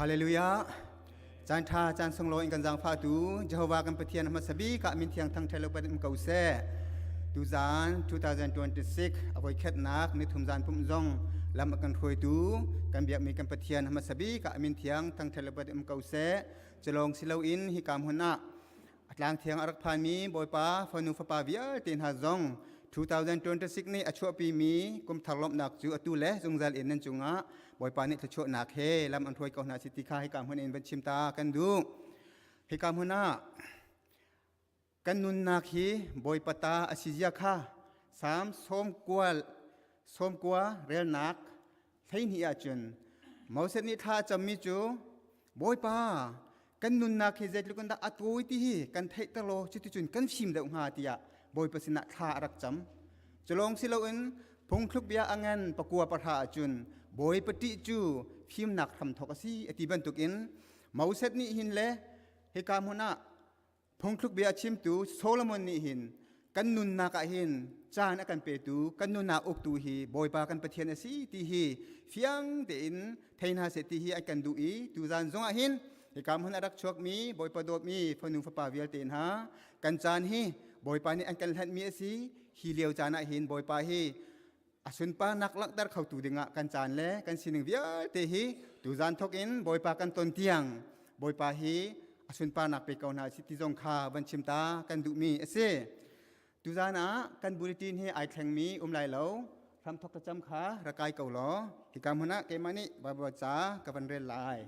Hallelujah. Caan ṭha caan sunglawi in kan zaangfahtu Jehovah kan Pathian hmasa bik ah min thiang thang ṭhelo ban um ko seh. Tuzaan 2026 a voikhatnak nithum zan pumh zong lam a kan hruaitu kan biakmi kan Pathian hmasa bik ah min thiang thang ṭhelo ban um ko seh. Culawng si loin hika hmun ah a tlang thiang a rak phanmi Bawipa fanu fapa vialte hna zong 2026 nih a chuahpimi kum thar lawmhnak cu atu le zungzal in nan cungah Bawipa nih thluachuahnak he lam an hruai ko hna si ti kha hika hmun in van chim ta kan duh. Hika hmun ah kan nunnak hi Bawipa ta a si zia kha Salm 90 relnak 12 ahcun Moses nih thla a cammi cu Bawipa kan nunnak hi zeitluk in dah a tawi ti hi kan theihter law cuticun kan fim deuh hnga tiah Bawipa sinah thla a rak cam. Culawng si loin phungthluk bia a ngan 9 10 ahcun Bawipa ṭih cu fimnak hramthawk a si a ti bantukin Moses nih hin le hika hmun ah Phungthluk bia chimtu Solomon nih hin kan nunnak ah hin caan a kan petu kan nunnak uktu hi Bawipa kan Pathian a si ti hi fiang tein thei hna seh ti hi an kan duh i tuzan zong ah hin hika hmun a rak chuakmi Bawipa dawtmi fanu fapa vialte hna kan caan hi Bawipa nih an kan hlanhmi a si. Hi lio caan ah hin Bawipa hi a sunparnak langhter khotu dingah kan caan le kan sining vialte hi tuzan thok in Bawipa kan ton tiang Bawipa hi a sunparnak pe ko hna si ti zong kha van chim ta kan duhmi a si. Tuzan ah kan bulletin hi ai thlengmi um lai lo. Hramthok thlacam kha rak kai ko law hika hmun ah keimah nih Bible ca ka van rel lai.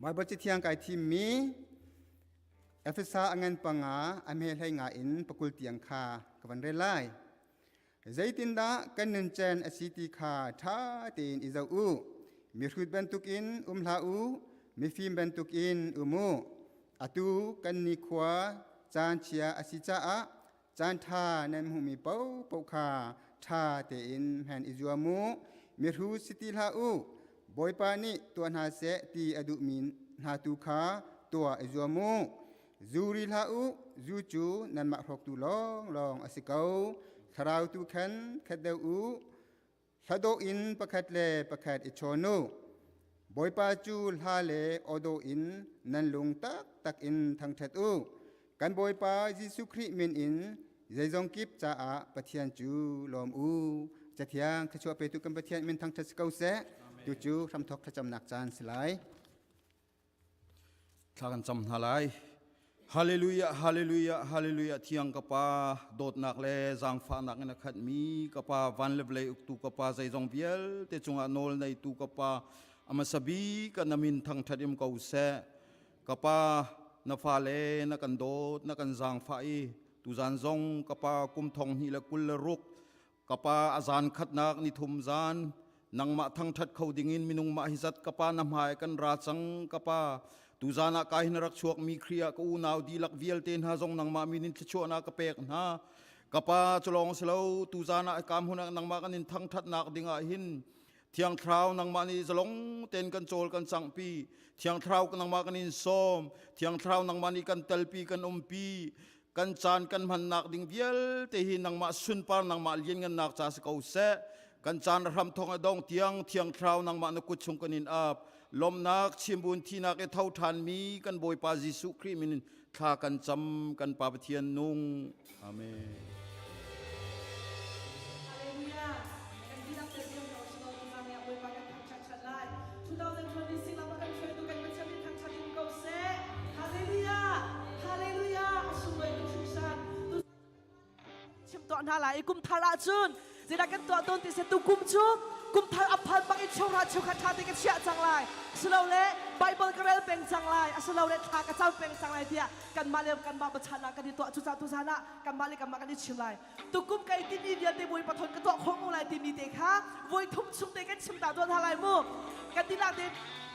Bible cathiang kai thimmi Efesa a ngan 5 a hme 15 in 20 tiang kha ka van rel lai. Zeitindah kan nuncen a si ti kha ṭha tein i zoh u. Mihrut bantukin um hlah u, mifim bantukin um u. Atu kan nikhua caan chia a si caah caan ṭha nan hmuhmi paohpaoh kha ṭha tein hman i zuam u. Mihrut si ti hlah u, Bawipa nih tuah hna seh ti a duhmi hna tu kha tuah i zuam u. Zu ri hlah u, zu cu nanmah hrawktu lawnglawng a si ko. Thlarau tu khan khat deuh u, hladawh in pakhat le pakhat i chawn u. Bawipa cu hla le awdawh in nan lung taktak in thangṭhat u. Kan Bawipa Jesuh Khrih min in zeizong kip caah Pathian cu lawm u. Cathiang thluachuah petu kan Pathian min thangṭhat si ko seh. Tu cu hramthawk thlacamnak caan si lai. Thla kan cam hna lai. Hallelujah, hallelujah, hallelujah. Thiang ka Pa, dawtnak le zaangfahnak in a khatmi ka Pa, van le vawlei uktu ka Pa, zeizong vialte cungah nawl neitu ka Pa, a hmasa bik ah na min thangṭhat im ko seh. Ka Pa, na fale na kan dawt, na kan zaangfah i tuzan zong ka Pa kum 2026 Ka pa a zan khatnak ni thum zan nangmah thangṭhat kho dingin minung mah hi zat ka pa na hmai kan ra cang. Ka pa, tuzan ah ka hin rak chuakmi Khrih ah ka unau dihlak vialte hna zong nangmah min in thluachuahnak ka pek hna. Ka pa, culawng si lo, tuzan ah ka hmun ah nangmah kan in thangṭhatnak dingah hin Thiang Thlarau nangmah nih zalong tein kan cawl kan cangpi. Thiang Thlarau nangmah kan in sawm. Thiang Thlarau nangmah nih kan telpi, kan umpi. Kan caan kan hmannak ding vialte hi nangmah sunpar, nangmah lianngannak ca si ko seh. Kan caan hram thong a dong tiang Thiang Thlarau nangmah na kut chung kan in ap. Lawmhnak chimbun thinak i tho ṭhanmi kan Bawipa Jesuh Khrih min in thla kan cam, kan Pa Pathian nung. Amen. Hallelujah. Kan dihlak te biak ko silo tuzan ah Bawipa kan thangṭhat ṭhan lai. 2026 lam a kan hruaitu kan Pathian min thangṭhat in ko seh. Hallelujah. Hallelujah. A sunglawi tuk hringhran. Chim tuah hna lai i kum thar ahcun zeidah kan tuah tawn ti se tu kum cu kum thar a phan bang in cheuhra cheukhat ṭha te ka chiah cang lai, asilole Bible ka rel peng cang lai, asilole thla ka cam peng cang lai tiah kanmah le kanmah bachan ah kan i tuah. Cucaah tuzan ah kanmah le kanmah kan i chim lai. Tukum kai timi vialte Bawipa thawn ka tuah khawh ko lai timi te kha voi thum chung te kan chim ta tuan hna lai mu. Kan tilak te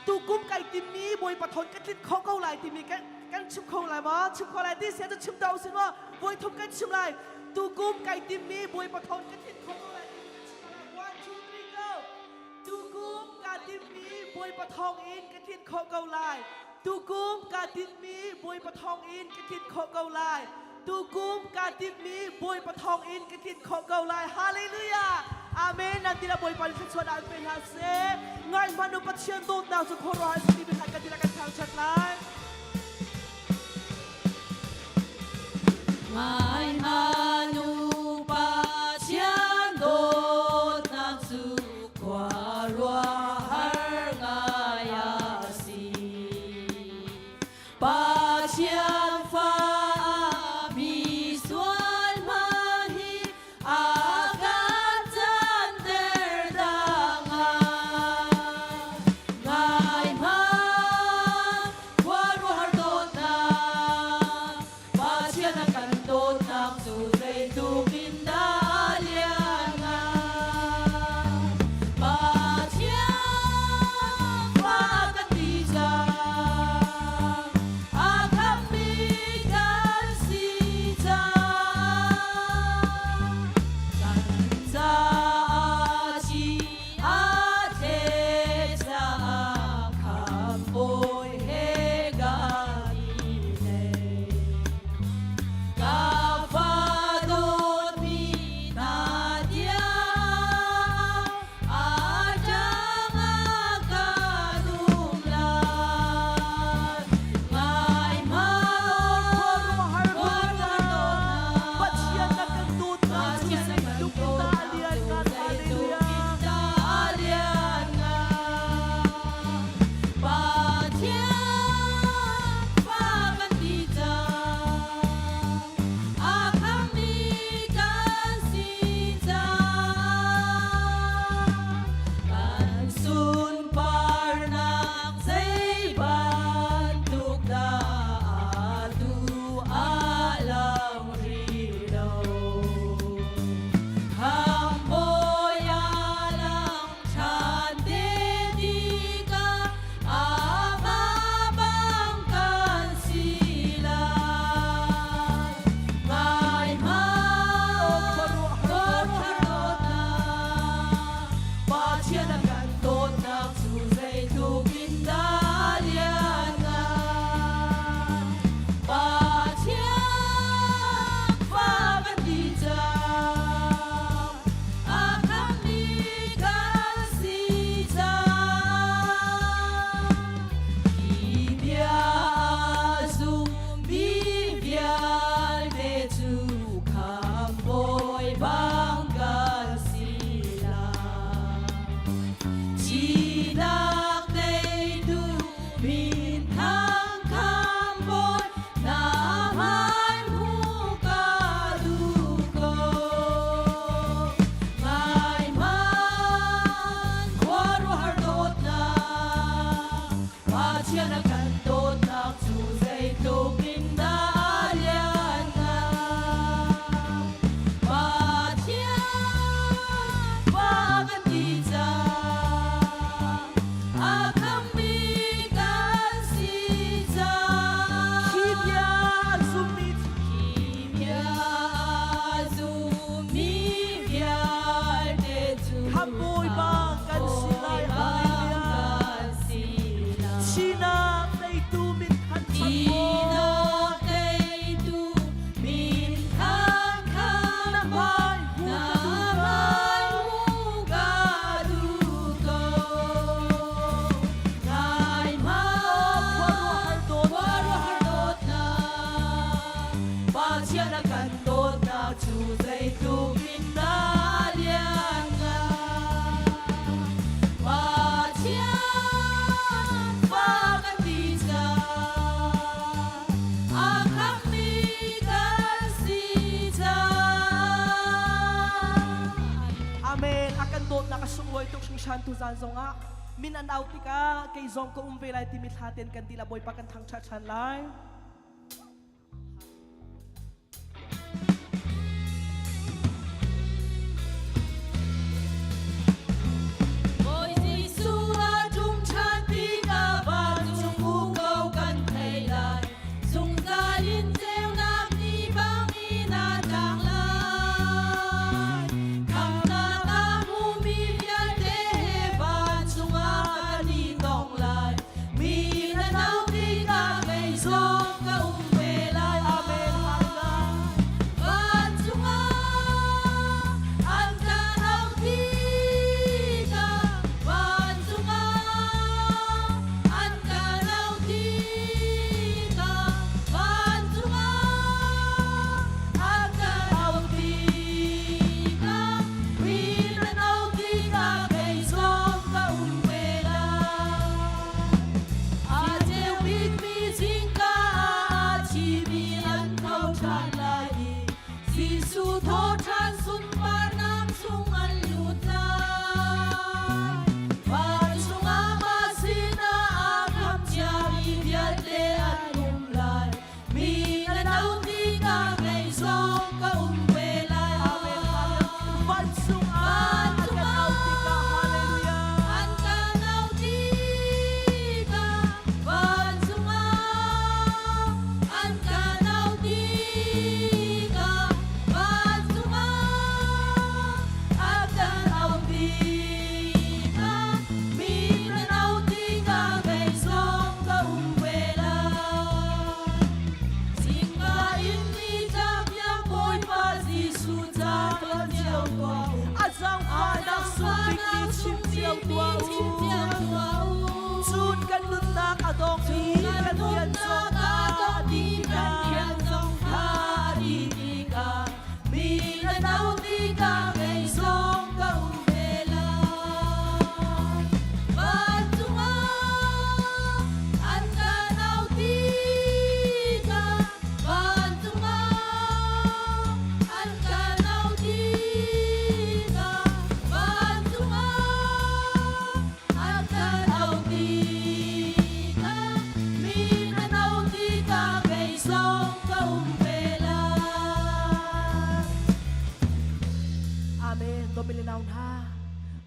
tukum kai timi Bawipa thawn ka tlinh khawh ko lai timi kan chim kho lai maw? Chim kho lai ti sia cu chim ta usin maw? Voi thum kan chim lai. Tukum kai timi Bawipa thawn ka tlinh khawh ko lai timi kan chim lai. One, two, three, go! Tukum ka timmi Bawipa thawng in ka tlinh khawh ko lai. Tukum ka timmi Bawipa thawng in ka tlinh khawh ko lai. Tukum ka timmi Bawipa thawng in ka tlinh khawh ko lai. Hallelujah! Amen. Nan tila Bawipa nih thluachuah an pe hna seh. Ngai hmanh u Pathian dawtnak cu khuaruahhar si ti kan tila kan thangṭhat lai. Ngai hmanh u Pathian dawtnak cu khuaruahhar ngai a si. Pathian fa mi sual hmanh hi a kan canter dah ngai hmanh khuaruahhar dawtnak Pathian a kan dawtnak cu zeitluk in dah a lianngan. Pathian fa kan ti cang, a khamhmi kan si cang. Kan caah thi a thlet caah khamhbawi he kan i hlei. Ka fa dawtmi hna tiang a ṭang ah kan um lai. Ngai hmanh Pathian na kan dawtnak cu zeitluk in dah a lianngan. Hallelujah. Pathian fa kan ti cang, a khammi kan si cang. Kan sunparnak zei bantuk dah atu a lang rih lo. Khamhbawi a lang ṭhan te tikah amah bang kan si lai. Ngai hmanh khuaruahhar dawtnak, Pathian a kan dawtnak cu zeitluk in dah a lianngan. Pathian fa kan ti cang, a khamhmi kan si cang. Hi bia a zummi vialte cu khamhbawi bang kan si lai. Thihnak teitu minthang khamhbawi na hmai hmuh ka duh ko. Ngai hmanh khuaruahhar dawtnak, Pathian a kan dawtnak cu zeitluk in dah a lianngan. Pathian fa kan ti cang, a khamhmi kan si cang. Hi bia an zummi Hi bia a zummi vialte cu Khamhbawi bang kan si lai. Hallelujah. kan si lai. Thihnak teitu minthan Thihnak teitu minthang Na hmai hmuh na ka duh ko. hmai hmuh ka duh ko. Ngai Khuaruahhar hmanh dawtnak. khuaruahhar dawtnak, Pathian a kan dawtnak cu zeitluk in dah a lianngan. Pathian fa kan ti cang, a khamhmi kan si cang. Amen. A kan dawtnak a sunglawi tuk hringhran tuzan zongah min an au tikah kei zong ka um ve lai timi thla ten kan dila Bawipa kan thangṭhat ṭhan lai. Bawi Jesuh a ṭum ṭhan tikah vancung muko kan thei lai. Zungzal in ceunak ni bangin a tlang lai. Khamhnak a hmumi vialte he vancung ah kan i tong lai. Mi nan au tikah kei zong Jesuh thawhṭhan sunparnak chung an lut lai. Vancung ah mah sinah aa kham ciami vialte an um lai. Mi na no tikah kei zong ka um ve lai. Vancung ah an kan auh tikah, hallelujah. An kan auh tikah, vancung ah an kan auh tikah, vancung ah an kan auh tikah, mi nan auh tikah kei zong ka um ve lai. Zingka in nitlak tiang Bawipa Jesuh ca tuan cio tuah u. A zaangfahnak sung bikmi chim cio tuah u. Cun kan nunnak a dong i kan rian zong a dih tikah, Mi nan auh tikah kei zong ka um ve lai. Vancung ah an kan auh tikah, vancung ah an kan auh tikah, vancung ah an kan auh tikah, mi nan auh tikah kei zong ka um ve lai. Amen. Domile nau hna,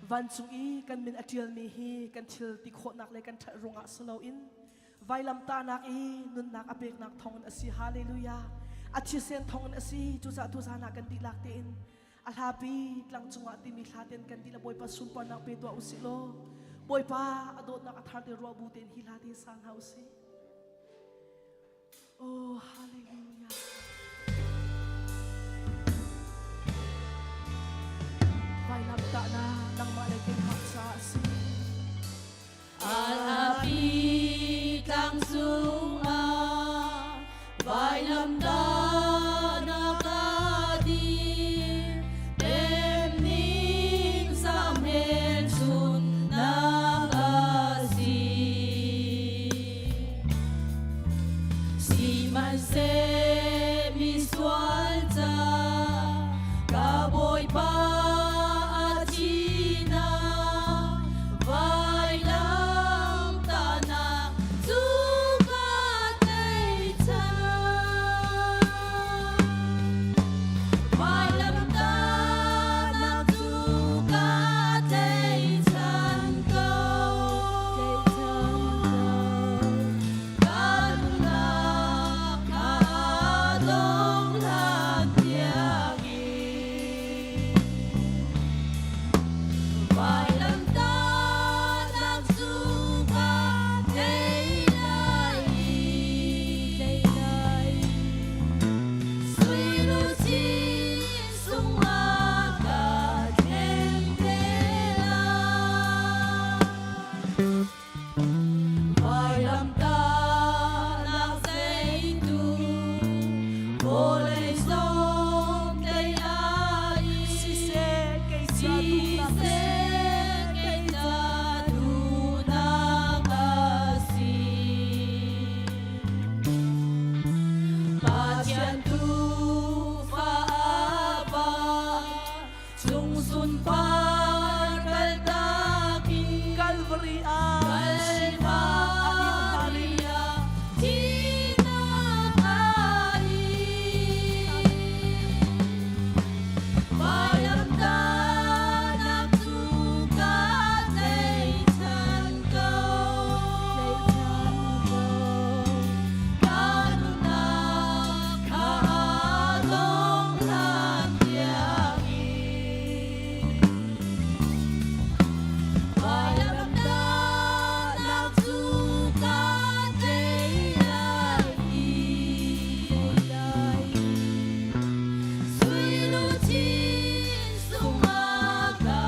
vancung i kan min a ṭialmi hi kan thil ti khawhnak le kan ṭhat ruangah si loin vailamtahnak i nunnak a peknak thawngin a si. Hallelujah. A thisen thawngin a si. Cucaah tuzan ah kan dihlak tein a hlapi tlang cungah timi hla ten kan dihlak Bawipa sunparnak pe tuah usih law Bawipa a dawtnak a thar te ruah bu tein hi hla te sa hna usih. Oh, hallelujah. Vailamtahnak nangmah le keimah caah a si. Alapi tlang cungah vailamtahnak a dir. Temning samhmelchunhnak a si. Sihmanhseh misual ca ka Bawipa a thihnak vailamtahnak cu ka tlaihchan. Vailamtahnak cu ka tlaihchan ko. Ka nunnak kha dong hlan tiangin. Vailamtahnak cu ka tei lai i, Sui luchin sungah ka thleng te lai. Vailamtahnak zeitu vawlei zong tei lai i, Siseh, kei ca duhnak a si. Siseh, kei ca duhnak a si. Pathian tuufa a pa cung sunpar kaltak in Calvary ah Calvary ah thihnak a ing. Vailamtahnak cu ka tlaihchan ko. Ka nunnak kha dong hlan tiangin. Vailamtahnak cu ka tei lai i, Sui luchin sungah ka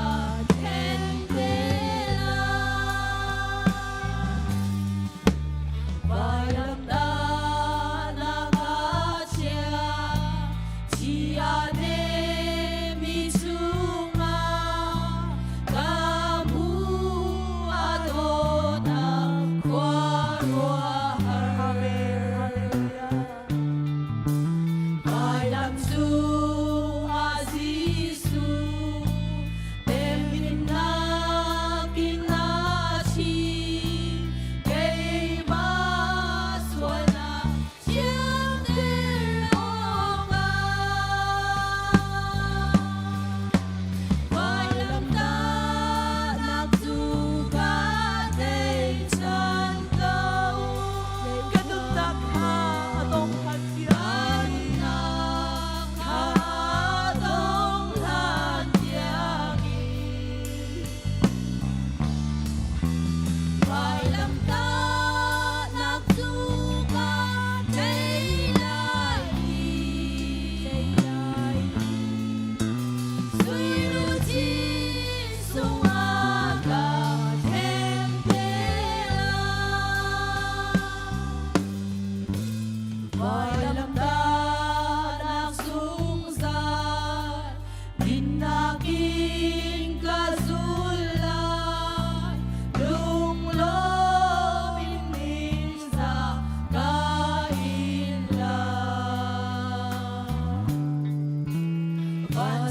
then te lai. Vailamtahnak a chia, chia mi chungah ka hmu a dawtnak khuaruahhar. Amen. Hallelujah. Vailam cung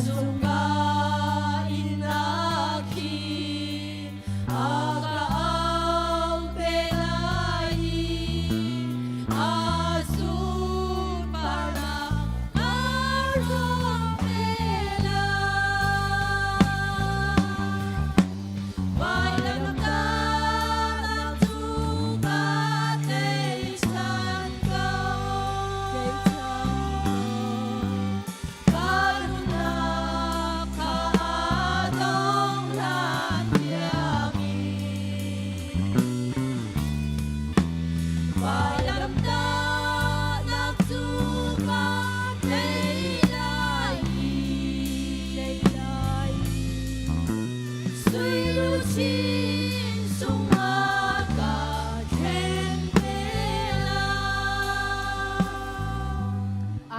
Vancung ka inn ah khin a ka auh te lai i a sunparnak aa hrawm te lai. Vailamtahnak cu ka tleichan ko. Ka nunnak kha a dong hlan tiangin. Vailamtahnak cu ka tlei lai i. Sui luchin sungah ka thlen te lai.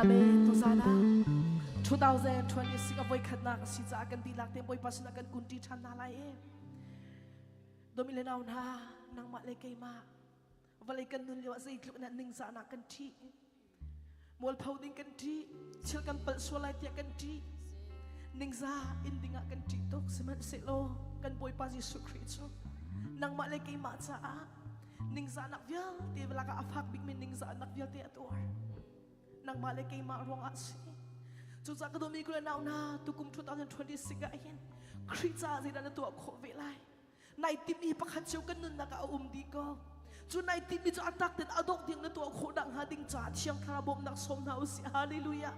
Amen. Tuzan ah 2026 a voikhatnak a si caah kan dihlak te Bawipa sinah kan kunṭi ṭhan hna lai i Domi le nau hna nangmah le keimah vawlei kan nun lio ah zeitluk in ningzahnak kan ṭih mualpho ding kan ṭih thil kan palh sual lai tiah kan ṭih ningzah in dingah kan ṭih tuk sihmanhsehlaw kan Bawipa Jesuh Khrih cu nangmah le keimah caah ningzahnak vialte lakah a fak bikmi ningzahnak vialte a tuar nangmah le keimah ruangah a si cucaah ka dawmi kule nau hna tukum 2026 ah hin Khrih caah zeidah na tuah khawh ve lai Nai timmi pakhat cio kan nunnak ah a um dih ko. Cu nai timmi cu a tak ten a dongh ding na tuah khawh dah hnga ding caah Thiang Thlarau bawmhnak sawm hna usih. Hallelujah.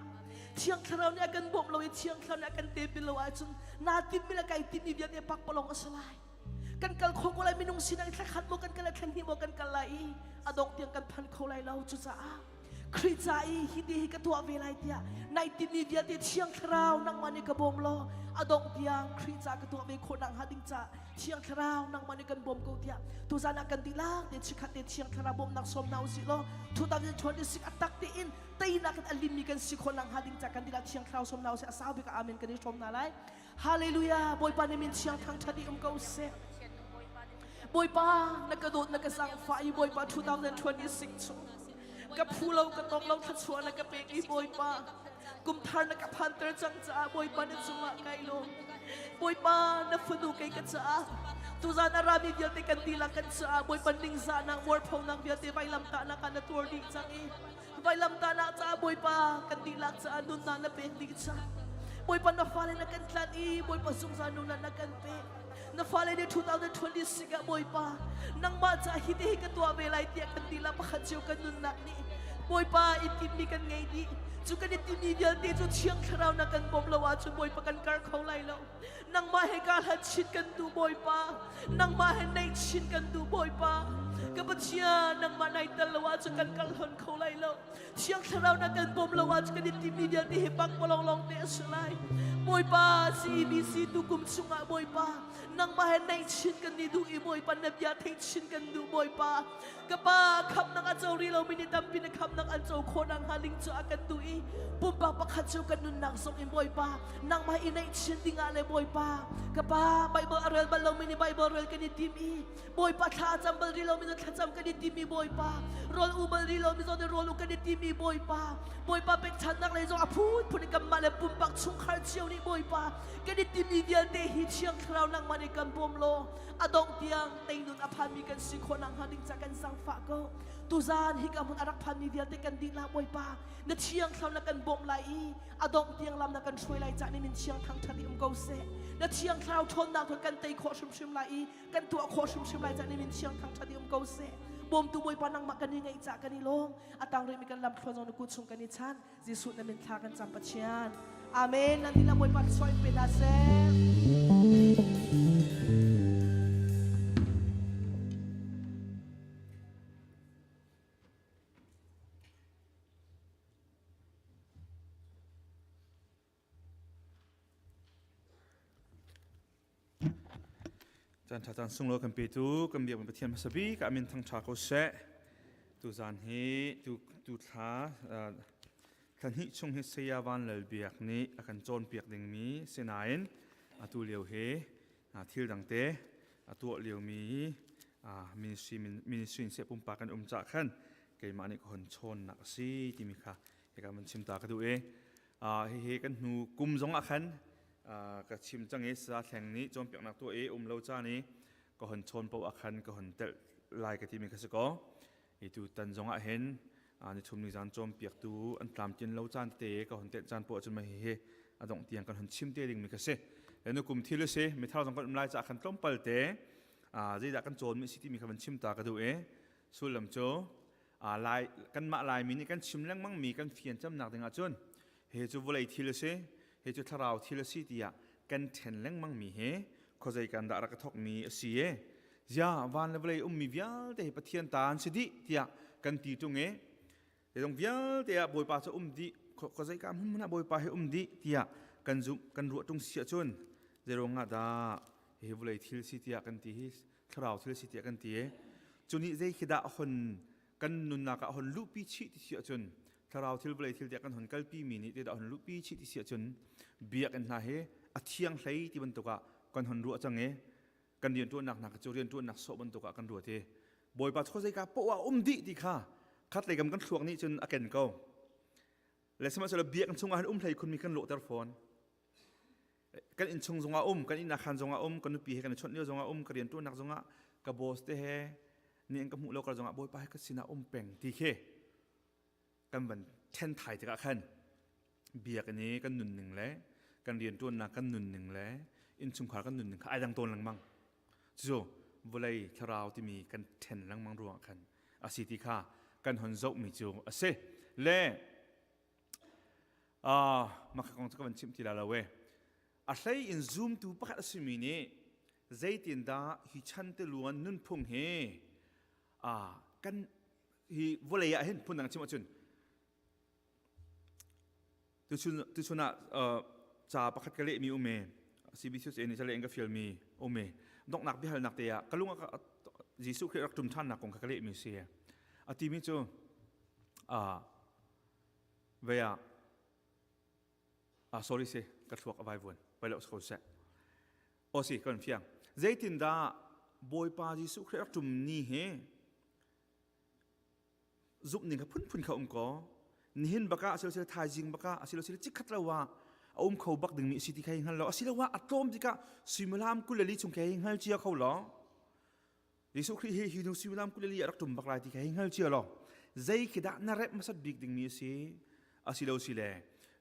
Thiang Thlarau nih a kan bawmh lo i Thiang Thlarau nih a kan tepil lo ahcun naa timmi le kai timmi vialte pakpalawng a si lai. Kan kal kho ko lai minung sinak thla khat maw kan kal lai thla hnih maw kan kal lai i a dongh tiang kan phan kho lai lo cucaah Khrih ca i hi ti hi ka tuah ve lai tiah nai timmi vialte Thiang Thlarau nangmah nih ka bawm law a dongh tiang Khrih ca ka tuah ve khawh nak hnga ding ca Thiang Thlarau nangmah nih kan bawm ko tiah tuzan ah kan dihlak te chikhat te Thiang Thlarau bawmnak sawm hna usih law 2026 a tak tein teinak in a limmi kan si khawh nak hnga ding ca kan dihlak Thiang Thlarau sawm hna usih a sau bik ah amen kan i hrawm hna lai Hallelujah Bawipa nih min thiang thangṭhat i um ko seh Bawipa na ka dawt na ka zaangfah i Bawipa 2026 chung ka phu lo ka tong lo thluachuah na ka pek i Bawipa kum thar na ka phanter cang caah Bawipa na cungah kai lawm Bawipa na fanu kei ka caah tuzan a rami vialte kan dihlak kan caah Bawipa ningzahnak mualphonak vialte vailamtahnak ah na tuar dih cang i vailamtahnak caah Bawipa kan dihlak caah nunnak na pek dih cang Bawipa na fale na kan tlanh i Bawipa zungzal nunnak na kan pek na fale nih 2026 ah Bawipa nangmah ca hi te hi ka tuah ve lai tiah kan dihlak pakhat cio kan nunnak nih Bawipa i timmi kan ngei dih cu kan i timmi vialte cu Thiang Thlarau na kan bawmh lo ahcun Bawipa kan kar kho lai lo nangmah he ka hlat chin kan duh Bawipa nangmah he naih chin kan duh Bawipa ka Pathian nangmah nai tel lo ahcun kan kal hlon kho lai lo Thiang Thlarau na kan bawm lo ahcun kan i timmi vialte hi pakpalawng lawng te a si lai. Bawipa, CEBC tukum chungah Bawipa, nangmah he naih chin kan ni duh i Bawipa na bia theih chin kan duh Bawipa. Ka pa, khamnak a co rih lomi nih tampi na khamnak an co khawh nakhnga ling cu a kan duh i pumpak pakhat cu kan nunnak zong in Bawipa, nangmah i naih chin dingah le Bawipa, ka pa, Bible a rel bal lomi nih Bible rel kan i tim i Bawipa thla a cam bal rih lomi thlacam kan i timi Bawipa rawl u bal rih lomi zong rawl u kan i timi Bawipa Bawipa pekchannak lei zong a phunphun in kanmah le pumpak chungkhar cio nih Bawipa kan i timi vialte hi Thiang Thlarau nangmah nih kan bawm law a dongh tiang teinun a phanmi kan si khawh nakhnga ding ca kan zangfah ko tuzan hika hmun a rak phanmi vialte kan dihlak Bawipa na Thiang Thlarau na kan bawmh lai i a dongh tiang lam na kan hruai lai ca nih min thiang thangṭhat i um ko seh na Thiang Thlarau ṭhawnnak thawng kan tei khawh hrimhrim lai i kan tuah khawh hrimhrim lai cah min thiang thangṭhat i um ko seh bawmtu bawipa nangmah kan i ngaih cah kan i lawm a tang rihmi kan lam thluan zong na kut chung kan i chan Jesuh na min thla kan cam Pathian Amen nan dilah bawipa thluachuah in pe hna seh Caan ṭha caan sunglawi kan petu kan biakmi Pathian hmasa bik ah min thangṭha ko seh. Tuzaan hi tu tu thla thla hnih chung hi Saya Van Lal Biak nih a kan cawnpiak dingmi sinain atu lio hi thil dangte a tuah liomi ministry ministry in seh pumpak kan um cah khan keimah nih ka hon chawnnak a si timi kha hika man chim ta ka duh i. Hihi kan hnu kum zong ah khan ka chim cang i sa thleng nih cawnpiaknak tuah i um lo caan i ka hon chawn paoh ah khan ka hon telh lai ka timi kha si ko. I tu tan zong ah hin nithum ni zan cawnpiaktu an tlamtlin lo caan tete ka hon telh caan poah cun mah hihi a dongh tiang kan hon chim te dingmi kha si. Le nu kum thil a si, mithar zong kan um lai caah khan tlawmpal te zeidah kan cawnmi a si timi kha van chim ta ka duh i sullam cu lai kanmah Laimi nih kan chim lengmangmi kan fian camnak ding ahcun he cu vawlei thil a si, he cu thlarau thil a si tiah kan ṭhen lengmangmi hi khuazei kan dah rak ka thawkmi a si e. Zia van le vawlei ummi vialte hi Pathian ta an si dih tiah kan ti ṭung i zeizong vialte ah Bawipa cu um dih khuazei ka hmun hmun ah Bawipa hi um dih tiah kan zumh kan ruah ṭung si ahcun zeiruang ah dah hi vawlei thil si tiah kan ti hi thlarau thil si tiah kan ti i cu nih zei khi dah a hon kan nunnak ah a hon luhpi chih ti si ahcun thlarau thil vawlei thil tiah kan hon kalpi mi nih dah hon luhpi chih ti si ahcun biakinn hna hi a thiang hlei ti bantuk ah kan hon ruah cang i kan rianṭuannak hna cu rianṭuannak sawh bantuk ah kan ruat i Bawipa cu zeika poah um dih ti kha khat lei kam kan thluak nih cun a ken ko le sihmanhsehlaw biakinn chungah hin um hlei khunmi kan lawhter fawn kan inn chung zongah um kan inn khan zongah um kan nupi he kan i chawnh lio zongah um ka rianṭuannak zongah ka boss te he ni an ka hmuh lo kar zongah Bawipa he ka sinah um peng ti khi kan van then thai tikah khan biakinn i kan nunning le kan rianṭuannak kan nunning le innchungkhar kan nunning kha ai dang tawn lengmang. Cucu vawlei thlarau timi kan ṭhen lengmang ruangah khan a si ti kha kan hon zohmi cu a si. Le mah kha kong cu ka van chimh ti la lo e. A hlei in zumtu pakhat a simi nih zeitindah hi chan tiluan nunphung hi kan hi vawlei ah hin phundang chim ahcun tuchun ah ca pakhat ka lehmi um e CBCUSA nih caleh in ka fialmi um e donghnak biahalnak te ah ka lung ah Jesuh Khrih rak ṭum ṭhannak kong kha ka lehmi si a timi cu vei ah sorry si ka thluak a vai vuan vai lo ko seh o si kan fiang zeitindah Bawipa Jesuh Khrih rak ṭum ni hi zumhning kha phunphun kha um ko nihin baka asilosile thaizing baka asilosile chikkhat lo ah a um kho bak dingmi si ti kha hngal lo asiloah a tlawm tikah suimilam 22 chung kha hngal cia kho lo Jesuh Khrih hi hi nu suimilam 22 a rak tum bak lai ti kha hngal cia lo zei khi dah na rep hmasat bik dingmi a si asilo si le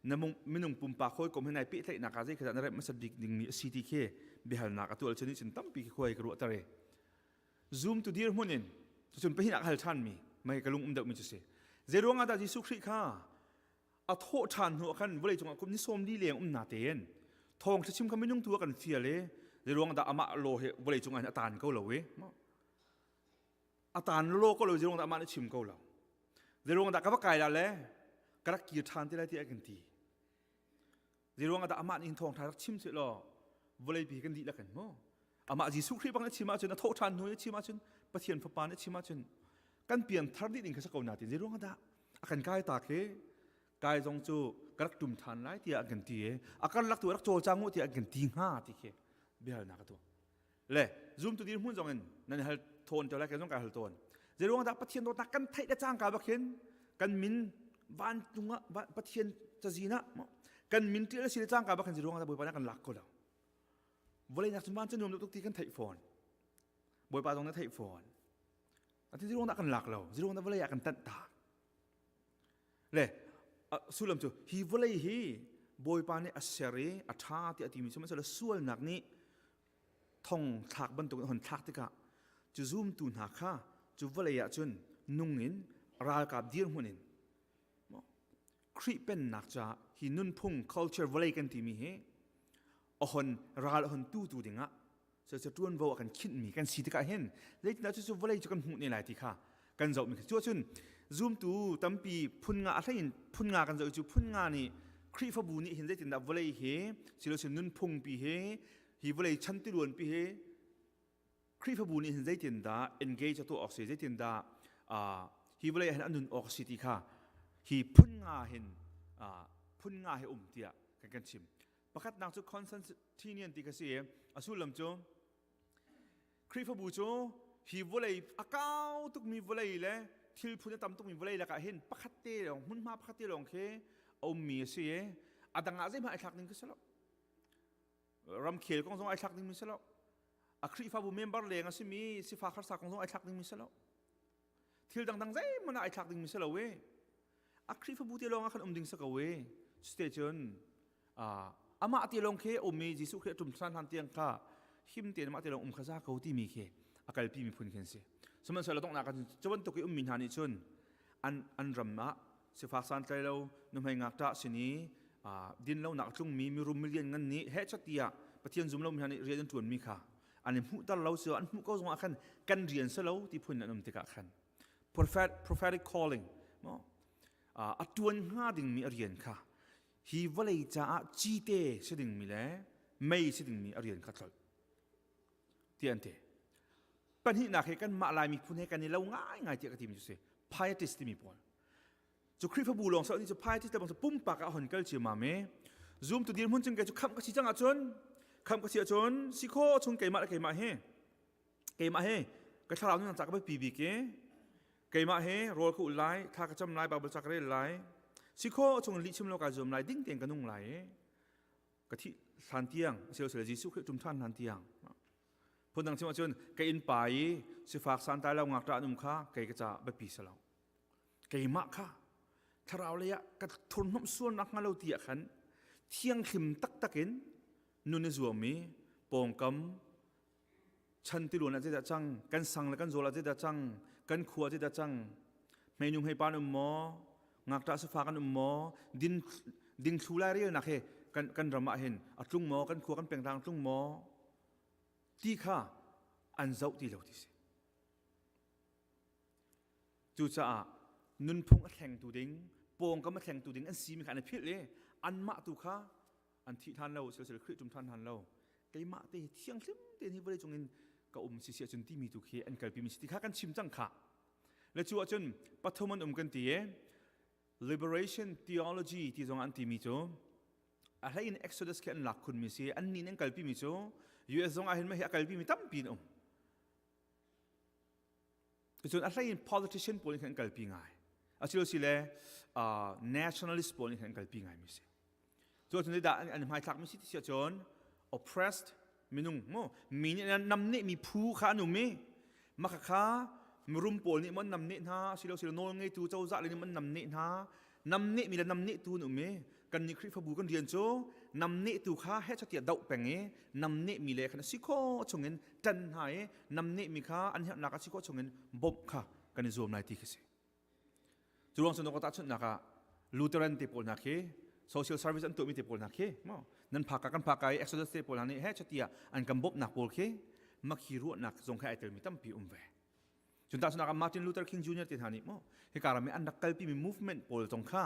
na minung pumpak hawikom he nai pehtlaihnak ah zei khi dah na rep hmasat bik dingmi a si ti khi biahalnak a tual cun cun tampi khi khuai ka ruah tar i Zumtu dirhmun in cucun pahnih ah ka hal ṭhanmi mei ka lung um deuhmi cu si. Zeiruang ah dah Jesuh Khrih kha a thawh ṭhan hnu ah khan vawlei cungah kum ni 40 leng um na tein thawng chim kha minung tu a kan fial i zeiruang dah amah law hi vawlei cungah hin a taan ko lo i a taan law ko lo zeiruang dah amah nih chim ko lo zeiruang dah ka va kai la le ka rak kir ṭhan te lai tiah a kan ti Zeiruang ah dah amah nih thawngṭha rak chim seh law vawleipi kan dihlak in mu amah Jesuh Khrih bang na chim ahcun a thawh ṭhan hnu i chim ahcun Pathian Fapa nih chim ahcun kan pian thar dih ding kha si ko na ti zeiruang ah dah a kan kai ta khi kai zong cu ka rak ṭum ṭhan lai tiah an kan ti i a karlak tu rak cawlcang u tiah an kan ti hnga ti khi biahalnak a tuah le zumtu dirhmun zong in nan hal thawn te lai ke zong ka hal tawn zeiruang dah Pathian dawtnak kan theih le cangka bak hin kan min vancung ah Pathian cazin ah kan min ṭial si le cangka bak hin zeiruang dah Bawipa nih kan lak ko lo vawlei nak cun van cu nuam tuk ti kan theih fawn Bawipa zong na theih fawn ati zeiruang dah kan lak lo zeiruang dah vawlei ah kan tanh ta Le sullam cu hi vawlei hi Bawipa nih a ser i a ṭha tiah a timi sihmanhsehlaw sualnak nih thong thlak bantukin a hun thlak tikah cu zumtu hna kha cu vawlei ah cun nung in ralkap dirhmun in Khrih pennak caah hi nunphung culture vawlei kan timi hi a hon ral a hon tutu dingah cucu ṭuanvo a kan khinhmi kan si tikah hin zeitindah cucu vawlei cu kan hmuh ne lai ti kha kan zohmi kha cu ahcun zumtu tampi phun nga a hlei in phun nga kan zoh cu phun nga nih Khrihfabu nih hin zeitindah vawlei hi silosin nunphungpi hi hi vawlei chan tiluanpi hi Khrihfabu nih hin zeitindah engage a tuah awk si zeitindah hi vawlei ah hin a nun awk si ti kha hi phun nga hin phun nga hi um tiah kan kan chim Pakhatnak cu Constantinian ti kha si i a sullam cu Khrihfabu cu hi vawlei a kau tukmi vawlei le thil phun a tam tukmi vawlei lakah hin pakhat te lawng hmunhma pakhat te lawng khi a ummi a si i. A dang ah zeihmanh ai thlak ding khi si lo. Ramkhel kong zong ai thlak ding mi si lo. A Khrihfabu member leng a simi sifak harsa kong zong ai thlak ding mi si lo. Thil dangdang zeihmanh ah ai thlak ding mi si lo e. A Khrihfabu te lawng ah khan um ding si ko e. Cuti cun amah te lawng khi um i Jesuh Khrih a ṭum ṭhan hlan tiang kha him tein amah te lawng um kha za ko timi khi a kalpi mi phun khi an si. Sihmanhsehlaw donghnak ah cu bantuk i ummi hna nih cun an an ram ah sifak santlai lo nuhmei ngakṭah sin i dinlonak a tlungmi mirum milian ngan nih heh chat tiah Pathian zum lomi hna nih rian an ṭuanmi kha an i hmuhter lo si an hmuh ko zongah khan kan rian si lo ti phun an um tikah khan prophet prophetic calling a ṭuan hnga dingmi a rian kha hi vawlei caah cite si dingmi le mei si dingmi a rian kha tlolh ti an ti. Pahnihnak he kanmah Lai miphun he kan i lo ngaingai tiah ka timi cu si pietist timi pawl. Cu Khrihfabu lawng sah cu pietist le bang cu pumpak ah hon kal ciammam i zumtu dirhmun cun kei cu khamh ka si cang ahcun khamh ka si ahcun si khawh chung keimah le keimah hi keimah hi ka thlarau nunnak ca ka biapi bik i keimah hi rawl ka ul lai thla ka cam lai Bible ca ka rel lai si khawh chung lihchim lo ka zuam lai ding tein ka nung lai i ka thih hlan tiang silosile Jesuh Khrih ṭum ṭhan hlan tiang phundang chim ahcun ka inn pa i sifak santlai lo ngakṭah an um kha kei ka ca biapi si lo keimah kha thlarau lei ah ka thurhnawmh sualnak hnga lo ti ah khan thianghlim taktak in nun i zuam i pawngkam Chan tiluan ah zeidah cang? Kan sang le kan zawl ah zeidah cang? Kan khua ah zeidah cang? Hmeinu hmeipa an um maw? Ngakṭah sifak an um maw? Din dingthlu lairelnak he kan kan ram ah hin a tlung maw? Kan khua kan pengtlang tlung maw? Ti kha an zoh ti lo ti si. Cucaah nunphung a thlengtu ding, pawngkam a thlengtu ding an simi kha an i philh i anmah tu kha an thih hlan lo silsel Khrih ṭum ṭhan hlan lo keimah te hi thianghlim tein hi vawlei cungin ka um si si ahcun timi tu khi an kalpi mi si ti kha kan chim cang kha le cu ahcun pathum an um kan ti i liberation theology ti zong an timi cu a hlei in Exodus khi an lak khun mi si an nih an kalpi mi cu US zong ah hin mah hi a kalpi mi tampi an um Cun a hleiin politician pawl nih khan an kalpi ngai. Asilosile nationalist pawl nih khan an kalpi ngai mi si. Cu cun dah an hmaithlak mi si ti si ahcun oppressed minung mu mi nih namneh mi phu kha an um i maka kha mirum pawl nih mon namneh hna asilosile nawl ngeitu cozah le nih mon namneh hna namneh mi le namneh tu an um i kan nih Khrihfabu kan rian cu namneh tu kha heh tiah doh peng i namneh mi le khan a si khawh chungin ṭan hna i namneh mi kha an herhnak a si khawh chungin bawmh kha kan i zuam lai ti khi si. Cu ruang cun ka tahchunhnak ah Lutheran te pawl hna khi social service an tuahmi te pawl hna khi maw nan phaka kan phaka i Exodus te pawl hna nih heh tiah an kan bawmhnak pawl khi makhi ruahnak zong kha ai telmi tampi um ve. Cun tahchunhnak ah Martin Luther King Jr. te hna nih maw hika ram i an rak kalpimi movement pawl zong kha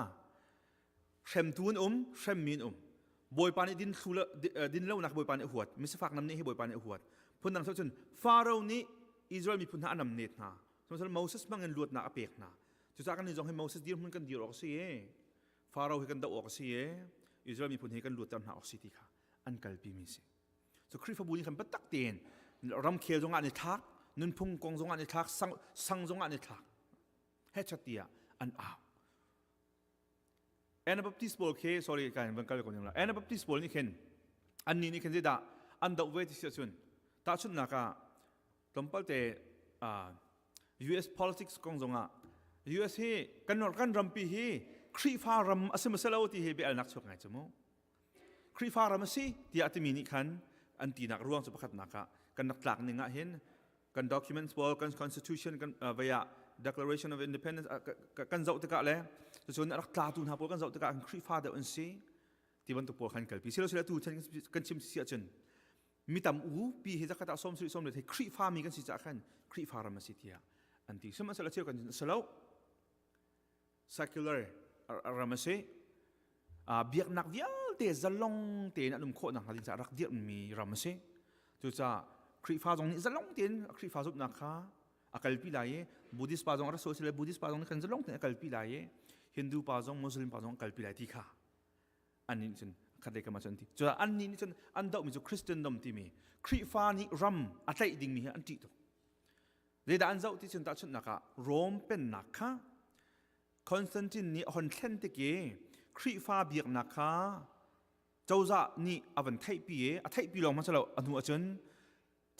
hremtu an um hremmi an um bawipa nih din thlu din lonak bawipa nih a huat misifak nam nih hi bawipa nih a huat phundang cun Pharaoh nih Israel miphun hna a namnet hna sihmanhsehlaw Moses hmang in luatnak a pek hna cucaah kan nih zong hi Moses dirhmun kan dir awk a si i Pharaoh hi kan doh awk a si i Israel miphun hi kan luatter hna awk si ti kha an kalpi mi si cu Khrihfabu nih khan biatak tein ramkhel zong ah an i thlak nunphung kong zong ah an i thlak sang, sang zong ah an i thlak hechat tiah an au Anabaptist pawl khi sorry kan van kal ko ning la Anabaptist pawl nih khin annih nih khin zeidah an doh ve ti si ahcun tahchunhnak ah tlawmpal te US politics kong zongah US hi kan kan rampi hi Khrihfa ram a si maw lo ti hi biahalnak chuak ngai cu mu Khrihfa ram a si tiah timi nih khan an tinak ruang cu pakhatnak ah kan rak tlak ning ah hin kan documents pawl kan constitution kan vei ah declaration of independence kan zoh tikah le cucun a rak tlatu hna pawl kan zoh tikah Khrihfa deuh an si ti bantuk pawl khan kalpi silo sila tu kan chim si ahcun mi tam u pi hi zakhat ah som sri som le thei Khrihfa mi kan si caah khan Khrihfa ram a si tiah an ti sihmanhsehlaw cheu kan silo secular ram a si biaknak vialte zalong tein an um khawh nakhnga ding caah rak dirhmi ram a si cucaah Khrihfa zong nih zalong tein Khrihfa zumhnak kha a kalpi lai i Buddhist pa zong a rak sile Buddhist pa zong nih khan zalong tein a kalpi lai i Hindu pa zong Muslim pa zong a kalpi lai ti kha annih nih cun khatlei kam ah cun an ti cucaah annih nih cun an dohmi cu Christendom timi Khrihfa nih ram a tlaih dingmi hi an ṭih tuk Zeidah an zoh ti cun tahchunhnak ah Rome pennak kha Constantine nih a hon thlen tik i Khrihfa biaknak kha Cozah nih a van theihpi i a theihpi lawng hmanh si lo a hnu ahcun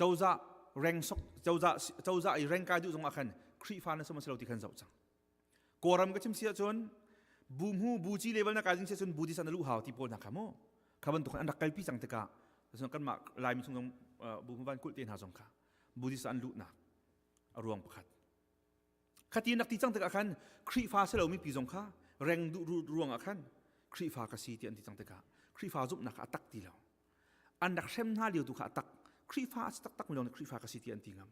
cozah reng sok cozah cozah i reng kai duh zong ah khan Khrihfa na si maw si lo ti khan zoh cang. Kawlram ka chim si ahcun bu hmu bu ci level na kai ding si ahcun Buddhist ah na luh hau ti pawl hna kha mu kha bantuk an rak kalpi cang tikah cun kanmah Laimi chung zong bu hmu van kulh te hna zong kha Buddhist ah an luhnak a ruang pakhat. Khati nak ti cang tikah khan Khrihfa si lomi pi zong kha reng duh ruang ah khan Khrihfa ka si ti an ti cang tikah Khrihfa zumhnak kha a tak ti lo. An rak hrem hna lio tu kha a tak. Khrihfa a si taktak mi lawng nih Khrihfa ka si ti an ti ngam.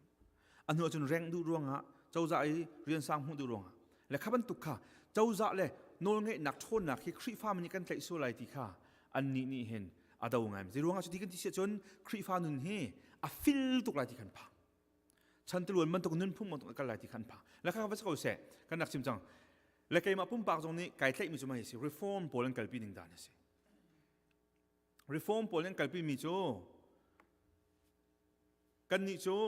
A hnu ahcun reng duh ruangah cozah i rian sang hmuh duh ruangah le kha bantuk kha cozah le nawlngeihnak ṭhawnnak hi Khrihfa mi nih kan tlaih sual lai ti kha annih nih hin a do ngai. Zei ruangah cuti kan ti si ahcun Khrihfa nun hi a fil tuk lai ti khan phang. Chantiluan bantuk nunphung bantuk a kal lai ti khan phang. Le kha va si ko seh kan rak chim cang. Le keimah pumpak zong nih kai tlaihmi cu mah si reform pawl an kalpi ning dan a si. Reform pawl an kalpi mi cu kannih cu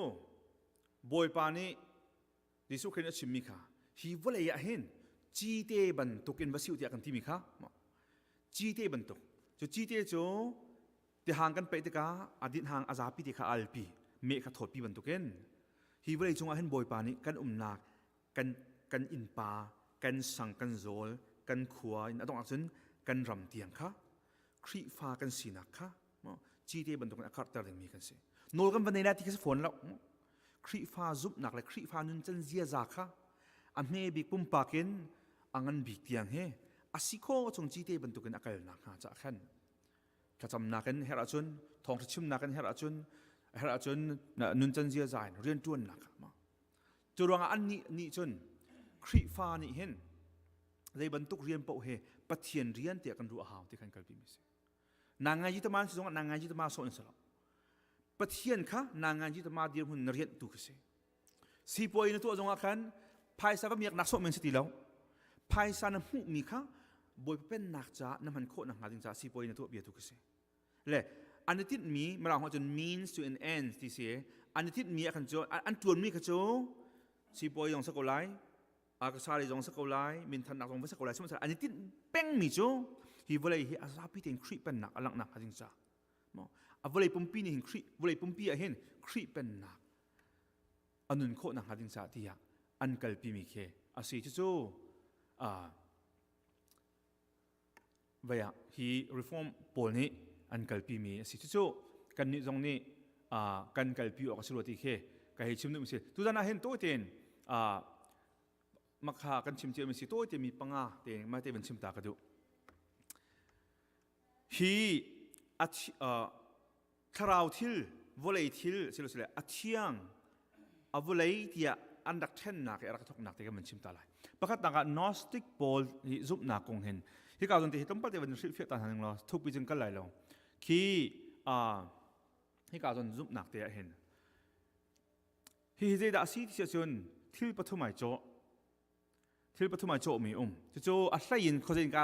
Bawipa nih Jesuh Khrih nih a chimmi kha hi vawlei ah hin cite bantuk in va si u tiah kan timi kha cite bantuk cu cite cu tihang kan peih tikah a dinhang a zapi te kha alpi meh kha thawtpi bantukin hi vawlei cungah hin Bawipa nih kan umnak kan kan innpa kan sang kan zawl kan khua in a dongh ahcun kan ram tiang kha Khrihfa kan sinak kha cite bantukin a karhter dingmi kan si nawl kan va nei lai ti kha si fawn lo Khrihfa zumhnak le Khrihfa nuncan ziaza kha a hme bik pumpak in a ngan bik tiang he a si khawh chung cite bantukin a kal nakhnga caah khan thlacamnak in herh ahcun thawngṭha chimnak in herh ahcun herh ahcun nuncan ziaza in rianṭuannak ah cu ruangah annih nih cun Khrihfa nih hin zei bantuk rian paoh he Pathian rian tiah kan ruah hau ti khan kalpi mi si na ngai ji tama si zongah na ngai ji tama sawh in si lo Pathian kha na ngai ji tama dirhmun na rianh tu khi si sipuai na tuah zongah khan phaisa va miak nak sawh men si ti lo phaisa na hmuhmi kha Bawipa pennak caah na hman khawh nakhnga ding caah sipuai na tuah bia tu khi si le an i tinhmi mirang holh cun means to an end ti si an i tinhmi ah khan cu an tuanmi kha cu sipuai zong sa ko lai akasari zong sa ko lai minthannak zong va sa ko lai sihmanhsehlaw an i tinh pengmi cu hi vawlei hi a zapi tein Khrih pennak a langhnak hnga ding ca a vawlei pumpi nih hin Khrih vawlei pumpi ah hin Khrih pennak a nun khawh nakhnga ding ca tiah an kalpi mi khi a si cucu vei ah hi reform pawl nih an kalpi mi a si cucu kannih zong nih kan kalpi awk a si rua ti khi ka hei chim duh mi si tuzan ah hin tawi tein makha kan chim cia mi si tawi te mi panga te ma te van chim ta ka duh hi thlarau thil vawlei thil silosile a thiang a vawlei tiah an rak ṭhennak i a rak thawknak te kan van chim ta lai pakhatnak ah Gnostic pawl hi zumhnak kong hin hika zon te hi tlawmpal te van hrilhfiah ta hna ning law thukpi cun kal lai lo khi hika zon zumhnak te ah hin hihi zeidah a si ti ahcun thil pathum ai cawh thil pathum ai cawhmi um cucu a hlei in khuazei ka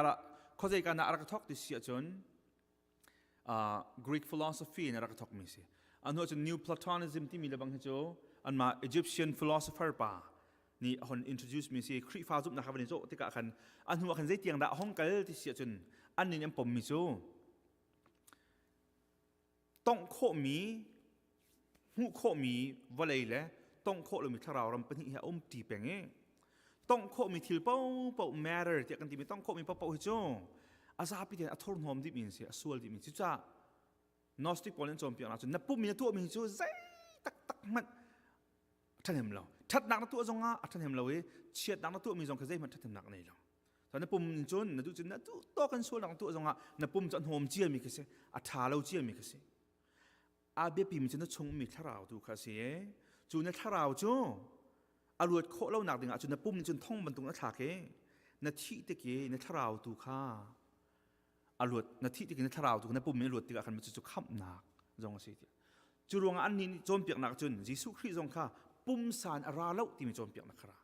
khuazei ka na a rak thawk ti si ahcun Greek philosophy in a rak thawkmi si. A hnu cun New Platonism timi le bang hi cu anmah Egyptian philosopher pa nih a hon introduce mi si Khrihfa zumhnak kha van i cawh tikah khan a hnu ah khan zeitiang dah a hong kal ti si ahcun an nih an pommi cu tongh khawhmi hmuh khawhmi vawlei le tongh khawh lomi thlarau ram pahnih hi a um ṭi peng i tongh khawhmi thil paohpaoh matter tiah kan timi tongh khawhmi paohpaoh hi cu a zapi tein a thurhnawm dihmi an si a sual dihmi cucaah Gnostic pawl an cawnpiaknak cu na pum in na tuahmi cu zei taktak hmanh a ṭhahnem lo ṭhatnak na tuah zongah a ṭhahnem lo i chiatnak na tuahmi zong kha zeihmanh ṭhathnemnak a nei lo na pum in cun na duh cun na duh tawk in sualnak na tuah zongah na pum cu a hnawm ciami khi si a ṭha lo ciami khi si a biapimi cu na chungmi thlarau tu kha a si i cu na thlarau cu a luat khawh lonak dingah cun na pum nih cun thong bantuk na thlak i na thih tik i na thlarau tu kha a luat na thih tik i na thlarau tu na pum in a luat tikah khan cucu khamhnak zong a si tiah cu ruangah annih nih cawnpiaknak cun Jesuh Khrih zong kha pumsa in a ra lo timi cawnpiaknak kha ra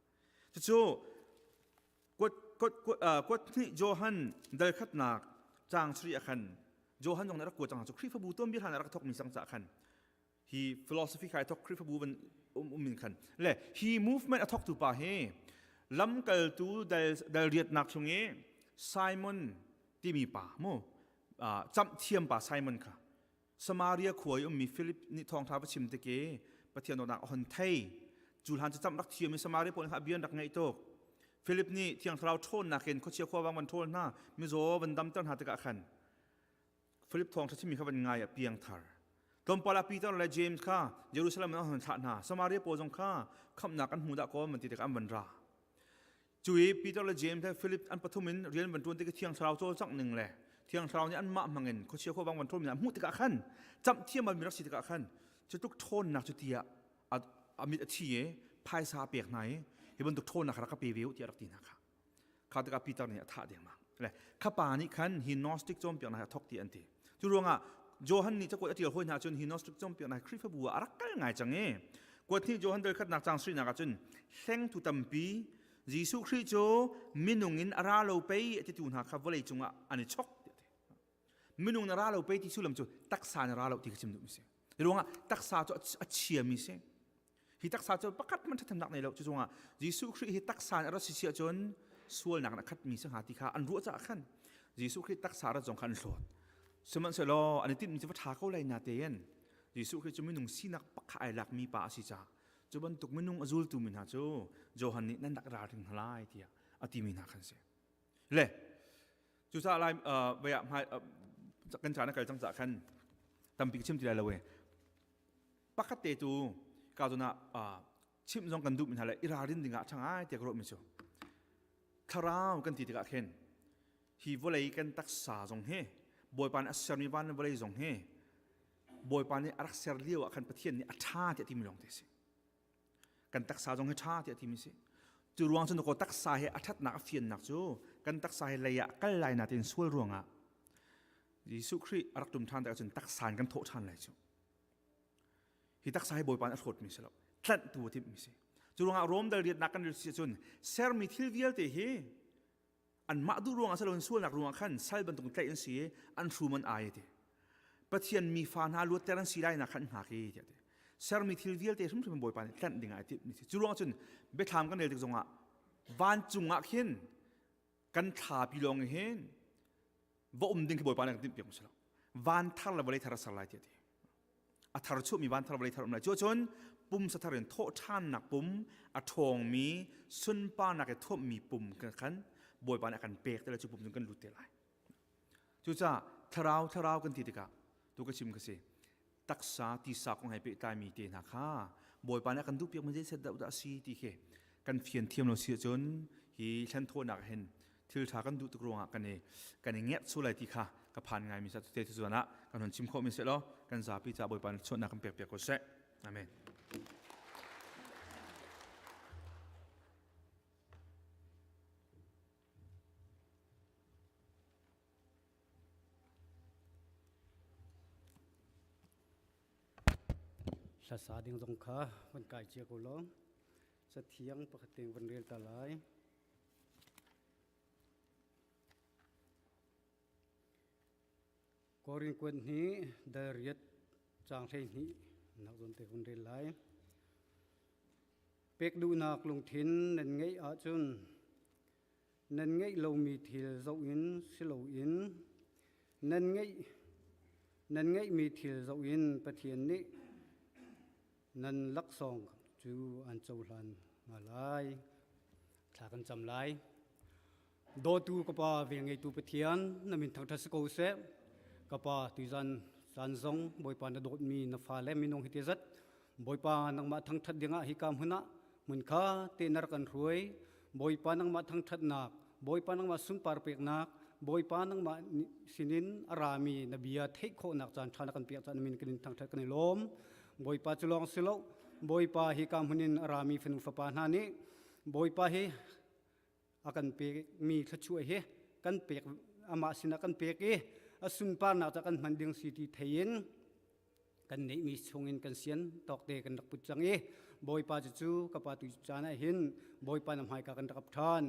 cucu kuat kuat kuat hnih Johan dal khatnak caang sari ah khan Johan zong nih a rak kuat cang cu Khrihfabu tuanbia hlan a rak thawkmi sang caah khan hi philosophy khai thok Khrihfabu van um um in khan le hi movement a thawktu pa hi lamkaltu dal dal riatnak chung i Simon timi pa mu. Camh thiam pa Simon kha Samaria khua i ummi Philip nih thawngṭha va chim tik i Pathian dawtnak a hon thei. Cu hlan cu camh rak thiam i Samaria pawl kha a bia an rak ngaih tuk. Philip nih Thiang Thlarau ṭhawnnak in khuachia khuavang van ṭhawl hna, mizaw van damter hna tikah khan Philip thawngṭha chimmi kha van ngai ah piangthar. Tlawmpal ah Peter le James kha Jerusalem in an hon thlah hna. Samaria pawl zong kha khamhnak an hmu dah kaw an ti tikah an van ra. Cu i Peter le James le Philip an pathum in rian van ṭuan tik i Thiang Thlarau cawlcangh ning le Thiang Thlarau nih anmah hmangin khuachia khuavang van ṭhawnmi hna hmuh tikah khan camh thiam mi rak si tikah khan cu tluk ṭhawnnak cu tiah a mit a thi i phaisa a pek hna i hi bantuk ṭhawnnak rak ka pe ve u tiah rak ti hna kha. Kha tikah Peter nih a thah dengmang. Le kha pa nih khan hi Gnostic cawnpiaknak a thok ti an ti. Cu ruangah Johan nih cakuat a ṭial hawi hna cun hi Gnostic cawnpiaknak Khrihfabu ah a rak kal ngai cang i kuat hnih Johan dal khatnak caang sarihnak ah cun hlengtu tampi Jesuh Khrih cu minung in a ra lo pei a titu hna kha vawlei cungah an i chok tiah ti. Minung na ra lo pei ti sullam cu taksa na ra lo ti kha chim duhmi si. Hi ruangah taksa cu a chiami si. Hi taksa cu pakhat hmanh ṭhathnemnak nei lo. Cu cungah Jesuh Khrih hi taksa in a rat si si ahcun sualnak in a khatmi si hnga ti kha an ruah caah khan Jesuh Khrih taksa rat zong kha an hlawt. Sihmanhsehlaw an i tinhmi cu va ṭha ko lai na tein Jesuh Khrih cu minung sinak pakhat ai lakmi pa a si caah cu bantuk minung a zultu mi hna cu Johan nih nan rak ralring hna lai tiah a timi hna khan si. Le cucaah lai vei ah hmai kan caan a kal cang caah khan tampi ka chim ti lai lo e. Pakhat te tu ka zawn ah chimh zong kan duh mi hna le i ralrin ding ah ṭha ngai tiah ka ruah mi cu thlarau kan ti tikah khin hi vawlei kan taksa zong hi Bawipa nih a sermi van le vawlei zong hi Bawipa nih a rak ser lio ah khan Pathian nih a ṭha tiah timi lawng te a si. Kan taksa zong hi ṭha tiah timi si. Cu ruang cun ko taksa hi a ṭhatnak a fiannak cu kan taksa hi lei ah kal lai natin sual ruangah Jesuh Khrih a rak ṭum ṭhan tikah cun taksa in kan thawh ṭhan lai cu. Hi taksa hi Bawipa nih a hlawtmi si lo. Tlanhtu a timhmi si. Cu ruangah Rom dal riatnak kan rel si ahcun sermi thil vialte hi anmah duh ruangah si loin sualnak ruangah khan sal bantuk tlaih an si i an hrum an ai ti. Pathian mi fa hna luatter an si lai nak khan hngak i tiah ti. Sermi thil vialte hrimhrim Bawipa nih tlanh dingah a timhmi si. Cu ruangah cun biathlam kan rel tik zongah vancung ah khin kan thlapi lawng hin va um ding khi Bawipa nih kan timhpiak si lo. Van thar le vawlei thar a ser lai tiah ti. A thar chuahmi van thar vawlei thar um lai. Cu cun pumsa thar in thawh ṭhannak pum a ṭhawngmi sunparnak i thuamhmi pum khan Bawipa nih a kan pek te lai cu pum cun kan lut te lai. Cucaah thlarau thlarau kan ti tikah tu ka chim ka si taksa tisa kong he pehtlaimi te hna kha Bawipa nih a kan duhpiak mi zeiset dah dah a si ti khi kan fian thiam lo si ahcun hi thlenthawhnak hin thil ṭha kan duh tuk ruangah kan i kan i ngerh su lai ti kha ka phan ngai mi sa te tuzuan ah kan hun chim khawh mi seh law kan zapi ca Bawipa nih chuahnak kan pek piak ko seh. Amen. Hlasa ding zong kha van kai cia ko law cathiang pakhat te van rel ta lai. Korin kuat hnih dal riat caang 12 nak zawn te kun rel lai. Pek duhnak lungthin nan ngeih ahcun nan ngeih lomi thil zoh in si loin nan ngeih nan ngeihmi thil zoh in Pathian nih nan laksawng cu an cohlan hna lai. Thla kan cam lai. Dawtu ka Pa, velngeitu Pathian, na min thangṭhat si ko seh. Ka Pa, tuizan caan zong Bawipa na dawtmi na fale minung hi te zat Bawipa nangmah thangṭhat dingah hika hmun ah hmun kha te na rak kan hruai. Bawipa nangmah thangṭhatnak, Bawipa nangmah sunpar peknak, Bawipa nangmah sinin a rami na bia theih khawhnak caan ṭha na kan pek caah na min kan in thangṭhat kan i lawm. Bawipa cu lawng si lo, Bawipa hika hmun in a rami fanu fapa hna nih Bawipa hi a kan pekmi thluachuah hi kan pek amah sinah kan pek i a sunparnak ca kan hman ding si ti thei in kan neihmi chungin kan sian tawkte kan rak put cang i Bawipa cu cu ka pa tu caan ah hin Bawipa na hmaika kan rak ap ṭhan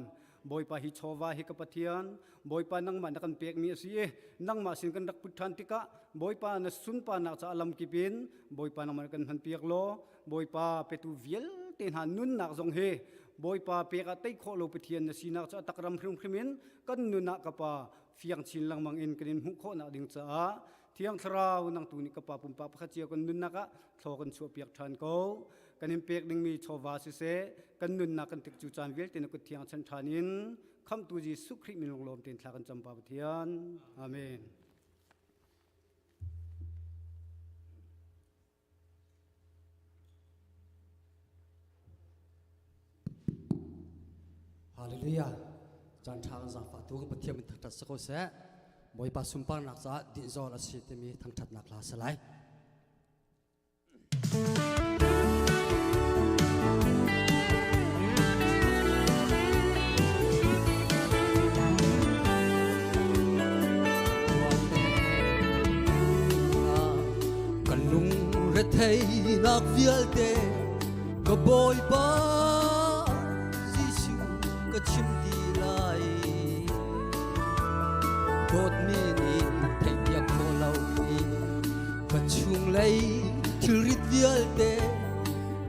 Bawipa hi chawva hi ka Pathian Bawipa nangmah na kan pekmi a si i nangmah sin kan rak put ṭhan tikah Bawipa na sunparnak ca lamkip in Bawipa nangmah kan hman piak law Bawipa petu vialte hna nunnak zong hi. Bawipa pek ah tei khawh lo Pathian na sinak cu a tak ram hrimhrim in kan nun ah ka Pa fiang chin lengmang in kan in hmuh khawhnak ding caah Thiang Thlarau nang tu nih ka Pa pumpak pakhat cio kan nunnak ah thlaw kan chuahpiak ṭhan ko. Kan in pek dingmi chawva siseh, kan nunnak kan tikcu caan vialte na kut thiang chan ṭhan in Khamhtu Jesuh Khrih min lunglawm tein thla kan cam Pa Pathian. Amen. Hallelujah. Caan ṭha kan zaangfah tu kan Pathian min thangṭhat si ko seh. Bawipa sunparnak caah dinzawl a si timi thangṭhatnak hla si lai. Ka lung retheinak vialte ka Bawipa Jesuh ka chim ti lai. Dawtmi nih theihpiak khawh lomi ka chunglei thilrit vialte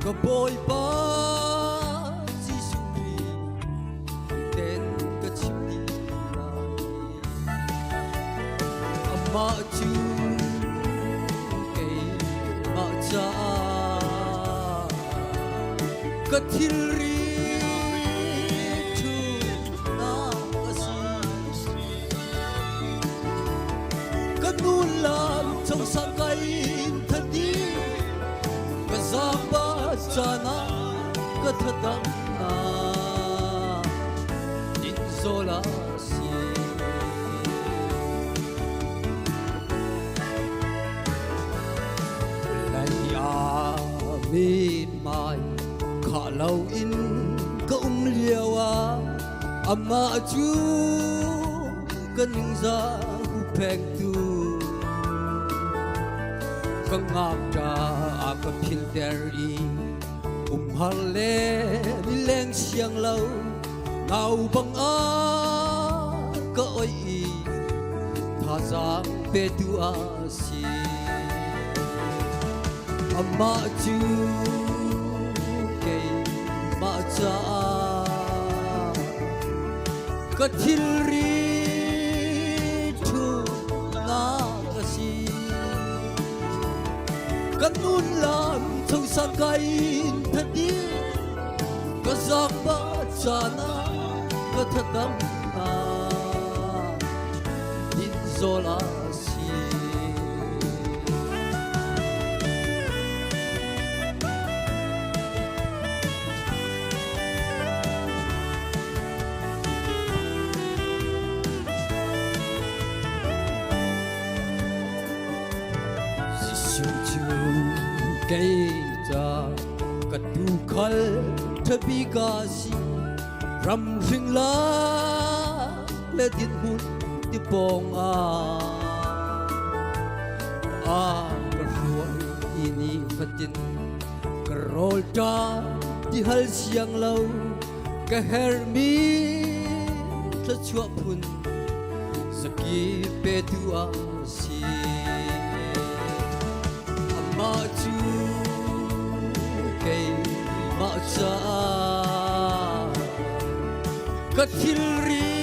ka Bawipa Jesuh Khrih ten ka chim dih lai. Amah cu keimah caah ka thilri ṭhutnak a si. Ka nu lam chosang kain thadi ka zamba caan ah ka thadang na din zola si. Lai a mit mai kha lo in ka um lio ah amah cu ka ningzah huphengtu ka ngakṭa a ka philter i umhar le mileng siang lo nau bang a ka oi i thazaang petu a si. Amah cu keimah caah ka thilri ṭhutnak a si. Ka nun lam chosang kain thadi ka zaangba caan ah ka thadam hna din zawl a si. Jesuh cu kei ca ka tuukhal ṭhabi ka si ramhring la le dinhmun ti pawng ah a ka hruai i ni fatin ka rawl ṭa ti hal siang lo ka hermi thluachuah phun zaki petu a si. Amah cu keimah caah ka thilri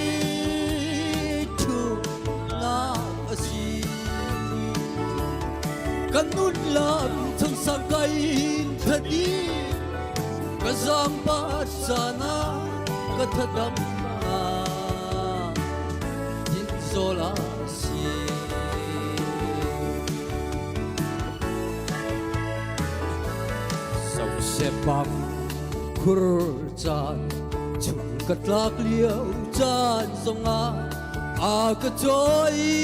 ṭhutnak a si. Ka nun lam changsang kain thadi ka zaangba caan ah ka thadam din zawl a si. Sosep bang khur caan chung ka tlak lio caan zongah a ka cawi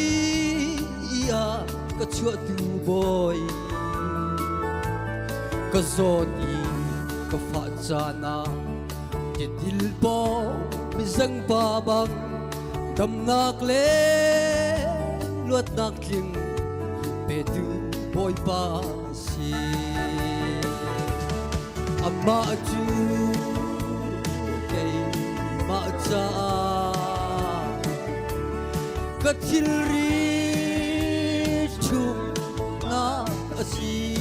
i a ka chuahtu bawi ka zawt i ka fah caan ah tidil pawng mizeng pa bang damnak le luatnak tling petu Bawipa si. Amah cu keimah caah ka thilri chungnak a si.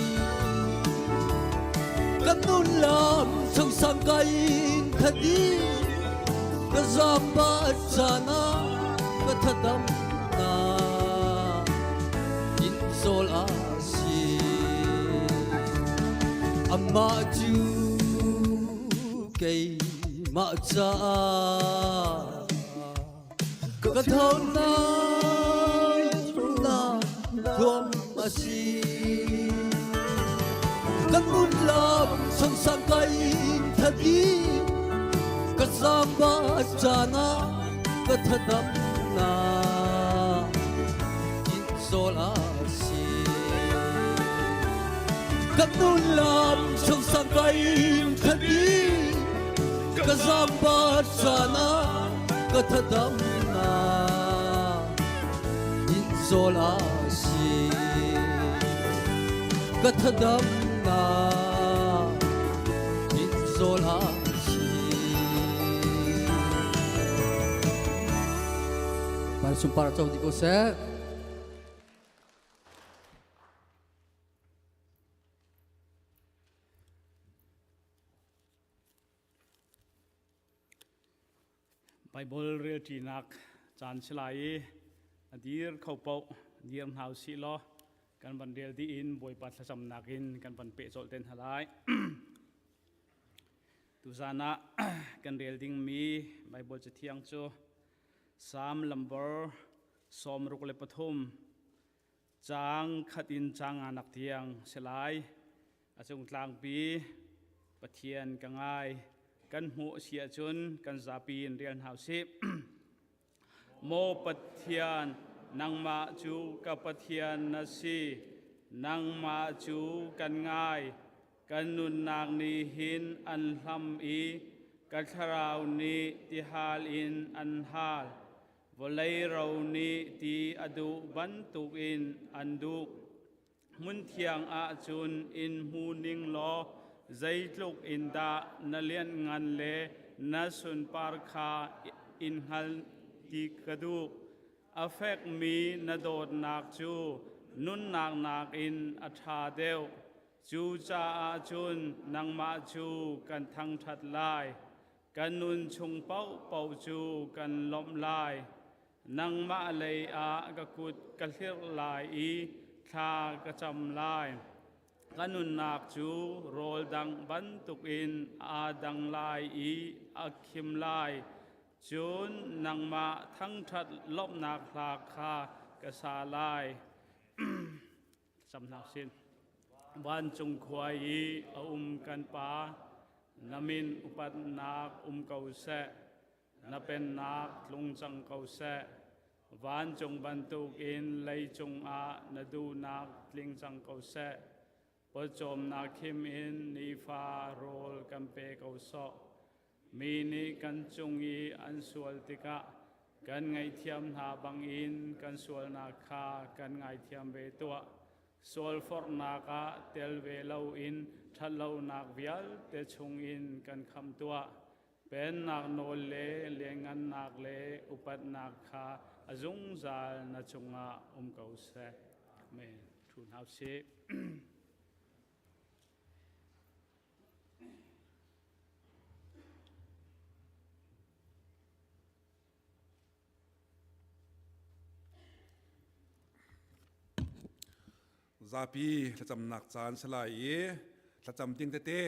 Kan nun lam changsang kain. thadi ka zamba cana ka thadam na in zawl a si amah cu keimah caah ka thawnak na thuam a si kan mun lam sangsang kai thadi ka zamba cana ka thadam na in zawl a si kan nun lam sangsang kai thadi ka zamba cana ka thadam na in zawl a si ka thadam na in zawl a si Par sunpar co di ko seh. Baibal relṭinak caan si lai i a dir kho paoh dir hna usih law kan van rel dih in Bawipa thlacamnak in kan van peh colh te hna lai. Tuzan ah kan rel dingmi Baibal Cathiang cu Salm lambar 63 caang khat in caang nganak tiang si lai. A cung tlangpi Pathian ka ngai. Kan hmuh si ahcun kan zapi in rel hna usih. Maw Pathian, nangmah cu ka Pathian na si. Nangmah cu kan ngai. Kan nunnak nih hin an hlam i ka thlarau nih tihal in an hal. Vawlei ro nih ti a duh bantukin an duh. Hmunthiang ah cun in hmu ning law zeitluk in dah na lianhngan le na sunpar kha in hngal ti ka duh. A fekmi na dawtnak cu nunnak nakin a ṭha deuh. Cucaah cun nangmah cu kan thangṭhat lai. Kan nun chung paohpaoh cu kan lawmh lai. Nangmah lei ah ka kut ka hlirh lai i thla ka cam lai. Ka nunnak cu rawl dang bantukin aa dang lai i a khim lai. Cun nangmah thangṭhat lawmhnak hla kha ka sa lai. Samnak sin. Vancung khua i a um kan Pa, na min upatnak um ko seh. Na pennak tlung cang ko seh. Vancung bantukin leicung ah na duhnak tling cang ko seh. Pawcawmnak khim in nifa rawl kan pe ko sawh. Mi nih kan cung i an sual tikah kan ngaihthiam hna bangin kan sualnak kha kan ngaithiam ve tuah. Sualforhnak ah tel ve loin ṭhatlonak vialte chungin kan khamh tuah. Pennak nawl le lianngannak le upatnak kha a zungzal na cungah um ko seh. Amen. Ṭhu hna usih. Zapi thlacamnak caan si lai i thlacam ding tete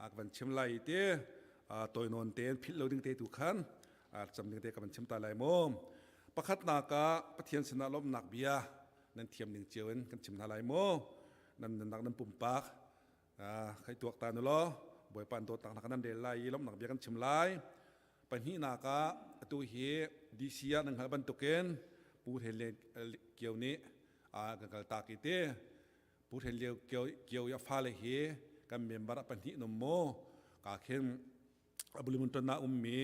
a ka van chim lai i ti tawinawn tein philh lo ding te tu khan thlacam ding te ka van chim ta lai mu. Pakhatnak ah Pathian sinah lawmhnak bia nan thiam ning cio in kan chim hna lai mu. Nan nunnak nan pumpak Khai tuak ta nu law Bawipa an dawtnak hna kha nan rel lai i lawmhnak bia kan chim lai. Pahnihnak ah atu hi DC ah nan hngalh bantukin Pu Hren Lian Kio nih kan kaltak i ti Pu Hren Lian Kio i a fale hi kan member ah pahnih num mu ka khin Bulimun ṭan ah ummi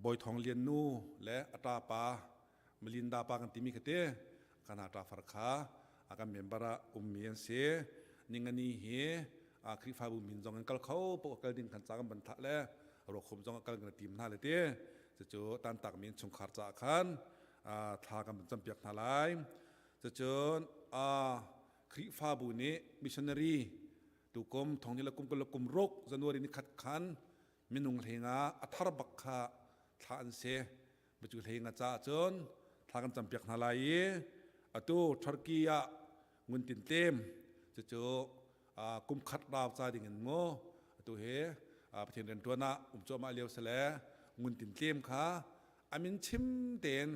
Bawi Thawng Lian nu le a ṭapa Melinda pa kan timi kha te kana ṭa far kha a kan member ah ummi an si. Ningani hi Khrihfabu min zong in kal kho paoh kal ding khan ca kan ban thlah le ruakhum zong kal kan tim hna le ti cucu tantak mi chungkhar caah khan thla kan van campiak hna lai. Cucun Khrihfabu nih missionary tukum thong ni le kum kul le kum ruk January ni khat khan. Minung hleinga a thar bak kha thlah an si. Cu hleinga caah cun thla kan campiak hna lai i atu Turkey ah ngun tin tlem cucu kum khat rau ca ding in mu atu hi Pathian riantuan ah um cuahmah lio sile ngun tin tlem kha amin chim tein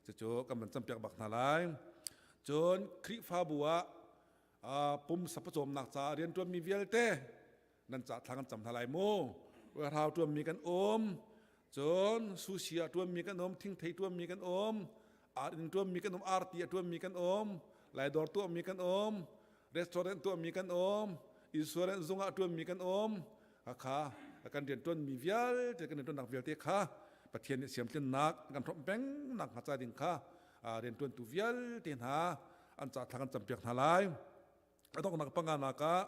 cucu kan van campiak bak hna lai. Cun Khrihfabu ah pumsa pawcawmnak caah riantuanmi vialte nan ca thla kan cam hna lai mu. Rau tuanmi kan um, cun sushi ah tuanmi kan um, thingthei tuanmi kan um, ar in tuanmi kan um, arti a tuanmi kan um, laidawr tuahmi kan um, restaurant tuahmi kan um, insurance zung ah tuanmi kan um, kha kan rian tuanmi vialte kan rian tuannak vialte kha Pathian nih siamtlinnak kan hrawmh peng nak hnga ca ding kha rian tuantu vialte hna an ca thla kan campiak hna lai. A donghnak panganak ah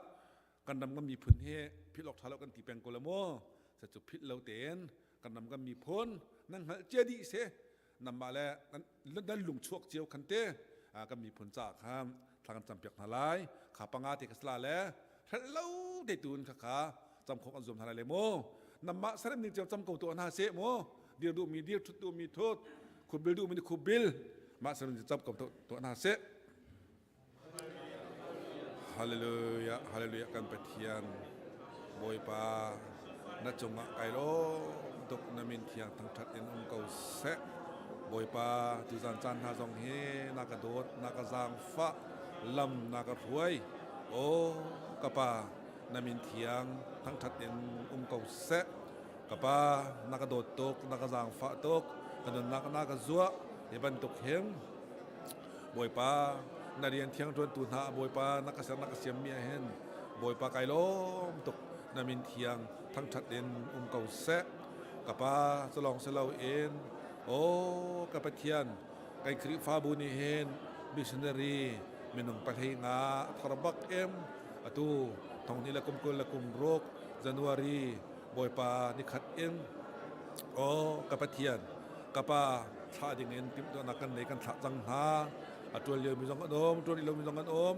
kan ram kan miphun hi philh awk ṭha lo kan ti peng ko le mu. Cu philh lo tein kan ram kan miphun nan hngalh cia dih si nanmah le nan lung chuak cio khan te kan miphun caah khan thla kan campiak hna lai. Kha panga te ka sala le hrelh lo te tun kha kha cam khawh kan zuam hna lai le mu. Nanmah sarem ning cio cam ko tuah hna seh mu. Dir duhmi dir, thut duhmi thut, khupbil duhmi khupbil, mah sarem ning cam ko tuah hna seh. Hallelujah, hallelujah kan Pathian Bawipa na cungah kai lawm tuk na min thiang thangthat in um ko seh. Bawipa tuzan caan hna zong hi na ka dawt, na ka zaangfah, lam na ka hruai. O ka pa na min thiang thangthat in um ko seh. Ka pa na ka dawt tuk, na ka zaangfah tuk, ka nunnak na ka zuah. Hi bantuk hin Bawipa, na rian thiang ṭuantu hna Bawipa na ka ser na ka siammi ah hin Bawipa kai lawm tuk na min thiang thangṭhat in um ko seh. Ka pa culawng si loin aw ka Pathian kan Khrihfabu nih hin missionary minung pahlei nga thar bak em atu thong hnih le kum 20 le kum ruk January Bawipa nikhat in aw ka Pathian ka pa thlah ding in timhtuahnak kan nei kan thlah cang hna a tuan lio mi zong an um tuan lo mi zong an um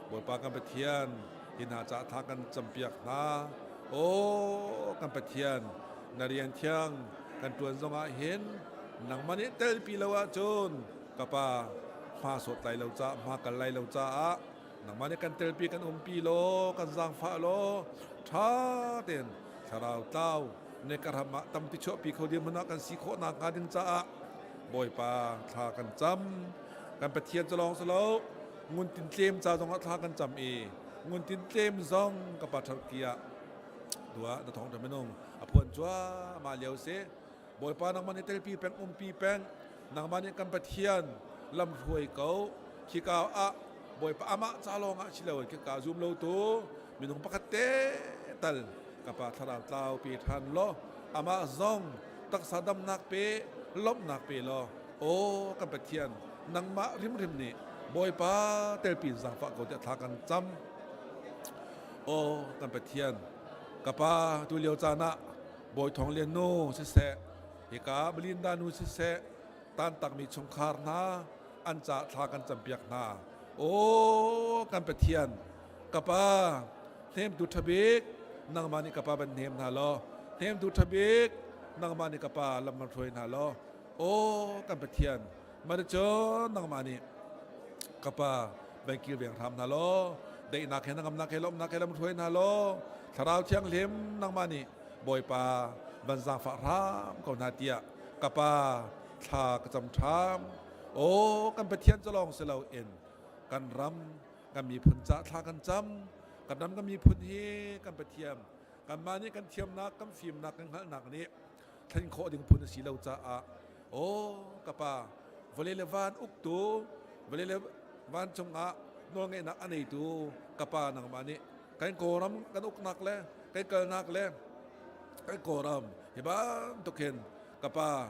Bawipa kan Pathian hi hna ca tha kan campiak hna aw kan Pathian na rian thiang kan tuan zong ah hin nangmah nih telpi lo ahcun ka pa hma sawt lai lo ca hma kal lai lo caah nangmah nih kan telpi kan umpi law kan zaangfah law ṭha tein thlarau tlau ne ka ram ah tampi chuahpi kho ding hmun ah kan si khawh nak hnga ding caah Bawipa thla kan cam kan Pathian cu lawng si lo ngun tin tlem ca zong ah thla kan cam i ngun tin tlem zong ka pa Turkey ah dua na thong minung a phuan cuahmah lio si Bawipa nangmah nih telpi peng umpi peng nangmah nih kan Pathian lam hruai ko khika ah Bawipa amah ca lawng ah si lo khika zum lo tu minung pakhat te tal ka pa thlarau tlau pe ṭhan law amah zong taksa damnak pe lawmhnak pe law aw kan Pathian nangmah rimrim nih Bawipa telpi zaangfah ko tiah thla kan cam aw kan Pathian ka pa tu lio caan ah Bawi Thawng Lian nu siseh, hika Belinda nu siseh, tantakmi chungkhar hna an ca thla kan campiak hna. Aw kan Pathian, ka pa hnemtu ṭhabik nangmah nih ka pa ban hnem hna law, hnemtu ṭhabik nangmah nih ka pa lam kan hruai hna law, aw kan Pathian, mah nangmah nih ka pa van kilveng hram hna law, daihnak he hnangamnak he lawmhnak he lam hruai hna law, Thlarau Thianghlim nangmah nih Bawipa van zaangfah hram ko hna tiah ka pa thla ka cam ṭham. Aw kan Pathian cu lawng si loin kan ram kan miphun ca thla kan cam. Kan ram kan miphun hi kan Pathian kanmah nih kan thiamnak kan fimnak kan hngalhnak nih thlen khawh ding phun a si lo caah aw ka pa vawlei le van uktu vawlei le van cungah nawlngeihnak a neitu ka pa nangmah nih kan Kawlram kan uknak le kan kalnak le kan Kawlram hi bantuk hin ka pa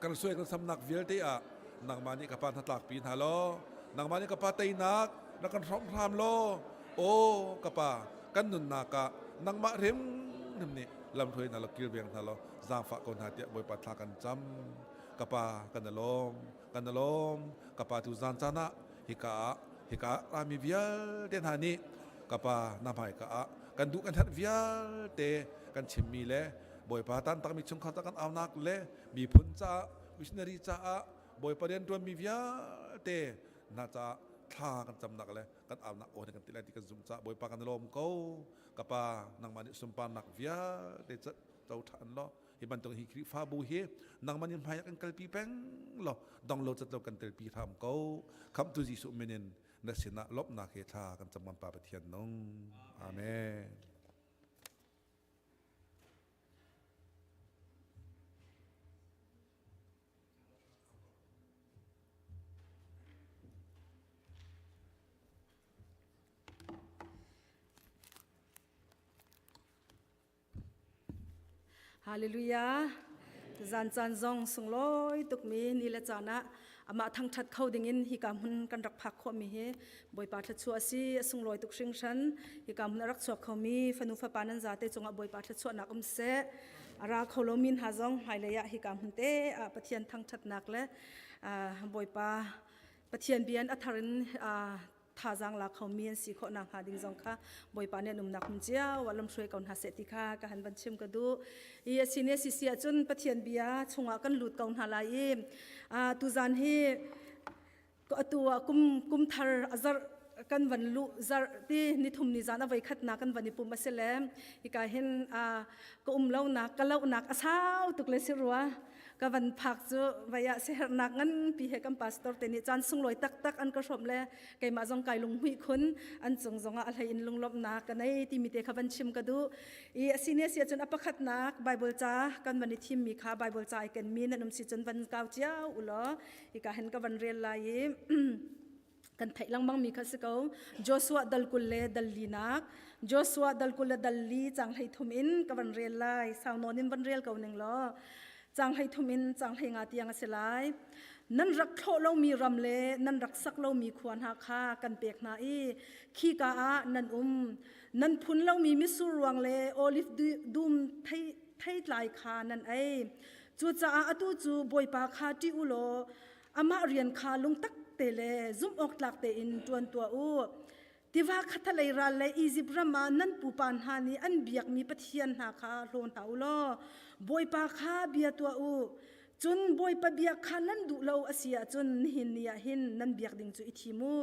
kan suai kan samnak vialte ah nangmah nih ka pa hnatlakpi hna law nangmah nih ka pa teinak na kan hrawmh hram law aw ka pa kan nunnak ah nangmah hrim hrim nih lamhruai hna law kilveng hna law zaangfah ko hna tiah Bawipa thla kan cam ka pa kan lawm kan lawm ka pa tu zan caan ah hika ah hika rami vialte hna nih ka pa na hmaika ah. Kan duh kan herh vialte kan chimmi le Bawipa tan takmi chungkhar ta kan aunak le miphun caah missionary caah Bawipa rian ṭuanmi vialte hna caah thla kan camnak le kan aunak aw kan ti lai ti kan zumh caah Bawipa kan lawm ko. Ka pa nangmah nih sunparnak vialte co ṭhan law hi bantuk hi Khrihfabu hi nangmah nih hmai ah kan kalpi peng law dong lo cat lo kan telpi hram ko. Khamhtu Jesuh min in na sinah lawmhnak he thla kan cam kan Pa Pathian nung. Amen. Hallelujah. Zan caan zong sunglawi tukmi ni le caan ah amah thangṭhat kho dingin hika hmun kan rak phak khawhmi hi Bawipa thluachuah a si a sunglawi tuk hringhran hika hmun a rak chuak khomi fanu fapa nan zate cungah Bawipa thluachuahnak um seh a ra kho lomi hna zong hmailei ah hika hmun te ah Pathian thangṭhatnak le Bawipa Pathian bia in a thar in thazaang la khomi an si khawh nakhnga ding zong kha Bawipa nih an umnak hmun cio ah lamhruai ko hna seh ti kha ka han van chim ka duh. I a si ne si si ahcun Pathian bia chungah kan lut ko hna lai i tuzan hi atu ah kum kum thar a zarh kan van luh zarh ti nithum ni zan a voi khatnak kan van i pum a si le hika hin ka um lonak ka lohnak a sau tuk le si rua ka van phak cu vai ah siaherhnak nganpi he kan pastor te nih caan sunglawi taktak an ka hrawmh le keimah zong kai lungmuih khun an cung zongah a hlei in lunglawmhnak ka nei timi te kha van chim ka duh i a si ne si ahcun a pakhatnak Bible ca kan van i thimmi kha Bible ca ai kenmi nan um si cun van kau cio u law hika hin ka van rel lai i kan theih lengmang mi kha si ko Joshua dal 20 le dal linak Joshua dal 20 le dal li cang hlei thum in ka van rel lai sau nawn in van rel ko ning law cang hlei thum in cang hlei nga tiang a si lai nan rak thlawh lomi ram le nan rak sak lomi khua hna kha kan pek hna i khika ah nan um nan phun lomi mitsur ruang le olive dum thei theitlai kha nan ei cucaah atu cu Bawipa kha ṭih u law amah rian kha lungtak te le zumh awk tlak tein ṭuan tuah u. Tiva khathalei ral le Izipt ram ah nan pupa hna nih an biakmi pathian hna kha hlaw hna u law Bawipa kha bia tuah u. Cun Bawipa biak kha nan duh lo a si ahcun nihin ni ah hin nan biak ding cu i thim u.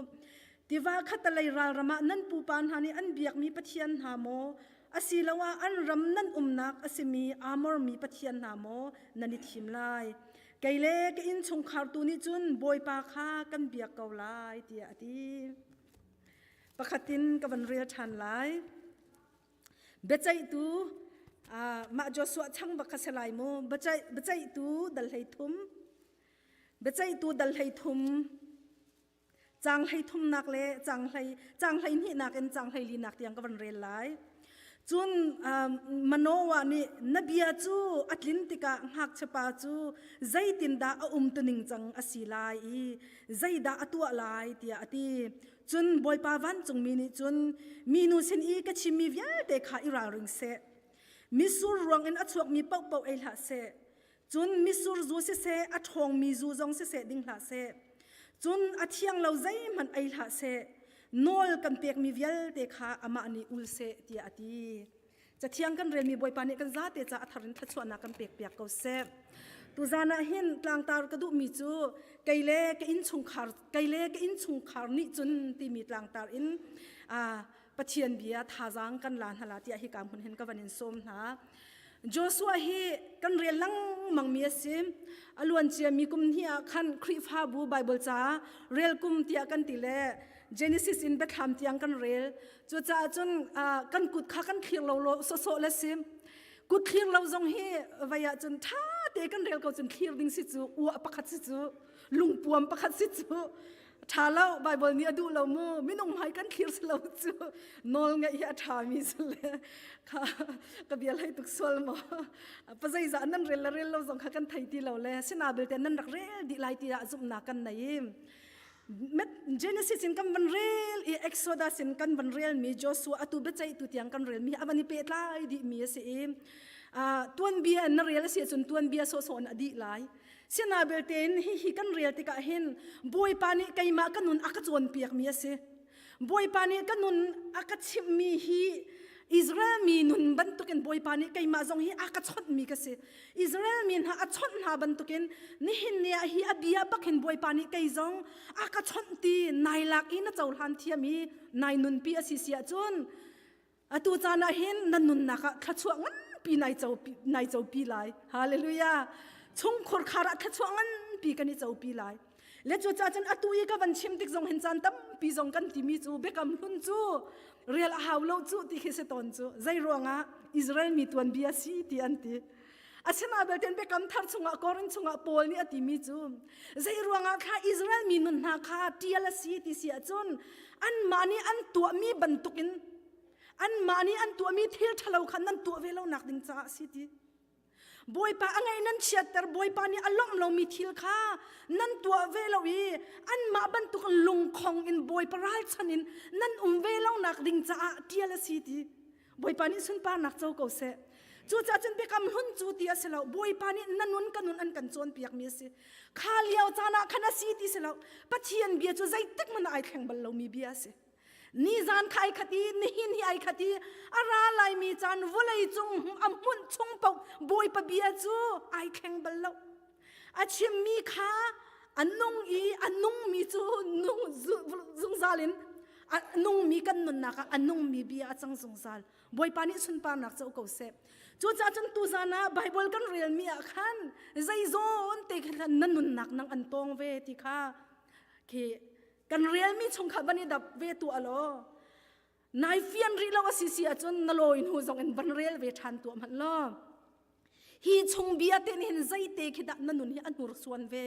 Tiva khattalei ral ram ah nan pupa hna nih an biakmi pathian hna maw asiloah an ram nan umnak a simi Amor mi pathian hna maw nan i thim lai. Kei le ka innchungkhar tu nih cun Bawipa kha kan biak ko lai tiah a ti. Pakhat in ka van rel ṭhan lai. Biaceihtu mah Joshua chang bak kha si lai mu. Biaceihtu dal 13. Biaceihtu dal 13. Caang hlei thumnak le caang hlei caang hlei hnihnak in caang hlei linak tiang ka van rel lai. Cun Manoah nih na bia cu a tlin tikah ngakchiapa cu zeitindah a umtuning cang a si lai i zeidah a tuah lai tiah a ti. Cun Bawipa vancungmi nih cun minu sin i ka chimmi vialte kha i ralring seh. Mitsur ruangin a chuakmi paohpaoh ei hlah seh. Cun mitsur zu siseh, a ṭhawngmi zu zong siseh ding hlah seh. Cun a thiang lo zeihmanh ei hlah seh. Nawl kan pekmi vialte kha amah nih ul seh, tiah a ti. Cathiang kan relmi Bawipa nih kan zate ca a thar in thluachuahnak kan pekpiak ko seh. Tuzan ah hin tlangtar ka duhmi cu kei le ka innchungkhar kei le ka innchungkhar nih cun timi tlangtar in Pathian bia thazaang kan la hna la tiah hika hmun hin ka van in sawm hna. Joshua hi kan rel lengmang mi a si. A luan ciami kum hnih ah khan Khrihfabu Bible ca rel kum tiah kan ti le Genesis in Biathlam tiang kan rel. Cucaah cun kan kut kha kan thlir lo lo sawsawh le si. Kut thlir lo zong hi vai ah cun ṭha te kan rel ko cun thlir ding si cu uah pakhat si cu lungpuam pakhat si cu ṭha lo Bible nih a duh lo mu minung hmai kan thlir si lo cu nawl ngeih hi a ṭha mi si le kha ka bia hlei tuk sual maw pazeizah nan rel le rel lo zong kha kan thei ti lo le sina belte nan rak rel dih lai tiah zumhnak kan nei Genesis in kan van rel i Exodus in kan van rel mi Joshua atu biaceih tu tiang kan rel mi a van i pehtlai dih mi a si i tuanbia na rel a si ahcun tuanbia sawhsawh in a dih lai Sina belte in hihi kan rel tikah hin Bawipa nih keimah ka nun a ka cawnpiakmi a si. Bawipa nih ka nun a ka chimhmi hi Israel mi nun bantukin Bawipa nih keimah zong hi a ka chawnhmi ka si. Israel mi hna a chawnh hna bantukin nihin ni ah hi a bia bak hin Bawipa nih kei zong a ka chawnh ti nai lak i na cohlan thiam i nai nunpi a si si ahcun atu caan ah hin na nunnak ah thluachuah nganpi nai copi nai copi lai. Hallelujah. Chungkhur khar ah thluachuah nganpi kan i copi lai. Le cucaah cun atu i ka van chim tik zong hin caan tampi zong kan timi cu biakam hlun cu rel a hau lo cu ti khi si tawn cu zei ruangah Israel mi tuanbia si ti an ti. Asinain belte biakam thar chungah Korin chungah Paul nih a timi cu zei ruangah kha Israel mi nun hna kha tial a si ti si ahcun anmah nih an tuahmi bantukin anmah nih an tuahmi thil ṭhalo kha nan tuah ve lo nak ding caah a si ti. Bawipa a ngaih nan chiatter Bawipa nih a lawmh lomi thil kha nan tuah ve lo i anmah bantuk lungkhong in Bawipa ralchan in nan um ve lonak ding caah ṭial a si ti Bawipa nih sunparnak co ko seh. Cucaah cun biakam hlun cu ti a si lo. Bawipa nih na nun ka nun an kan cawnpiakmi a si. Kha lio caan ah khan a si ti si lo. Pathian bia cu zeitik hmanh ah ai thleng bal lomi bia a si. Nizan kha ai khat i nihin hi ai khat i a ra laimi caan vawlei cung a hmunh chung paoh Bawipa bia cu ai thleng bal lo. A chimmi kha a nung i a nungmi cu nung zungzal in a nungmi kan nunnak ah a nungmi bia a cang zungzal. Bawipa nih sunparnak co ko seh. Cucaah cun tuzan ah Bible kan relmi ah khan zeizawn te khan na nunnak nang an tawng ve ti kha khi kan relmi chung kha van i dap ve tuah law nai fian rih lo a si si ahcun na lawi hnu zong in van rel ve ṭhan tuah hmanh law hi chung bia te nih hin zeite khi dah na nun hi a hnursuan ve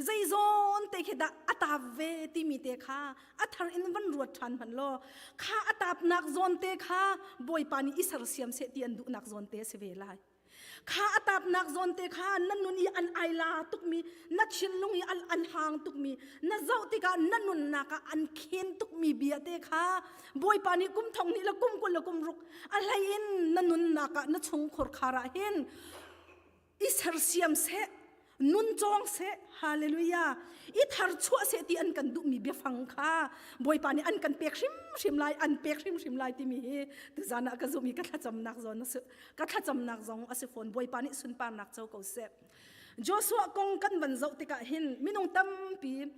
zeizawn te khi dah a tap ve timi te kha a thar in van ruat ṭhan hmanh law kha a tapnak zawn te kha bawipa nih i sersiam seh ti an duhnak zawn te a si ve lai Kha a tapnak zawn te kha na nun i an aila tukmi, na thinlung i an, an hang tukmi, na zoh tikah na nunnak ah an khen tukmi bia te kha Bawipa nih kum thong hnih le kum 20 le kum ruk a hlei in na nunnak ah na chungkhur khar ah hin i sersiam seh nun cawng seh hallelujah i thar chuah seh ti an kan duhmi biafang kha bawipa nih an kan pek hrimhrim lai an pek hrimhrim lai timi hi tuzan ah ka zumh i ka thlacamnak zawn a si ka thlacamnak zong a si fawn bawipa nih sunparnak co ko seh Joshua kong kan van zoh tikah hin minung tampi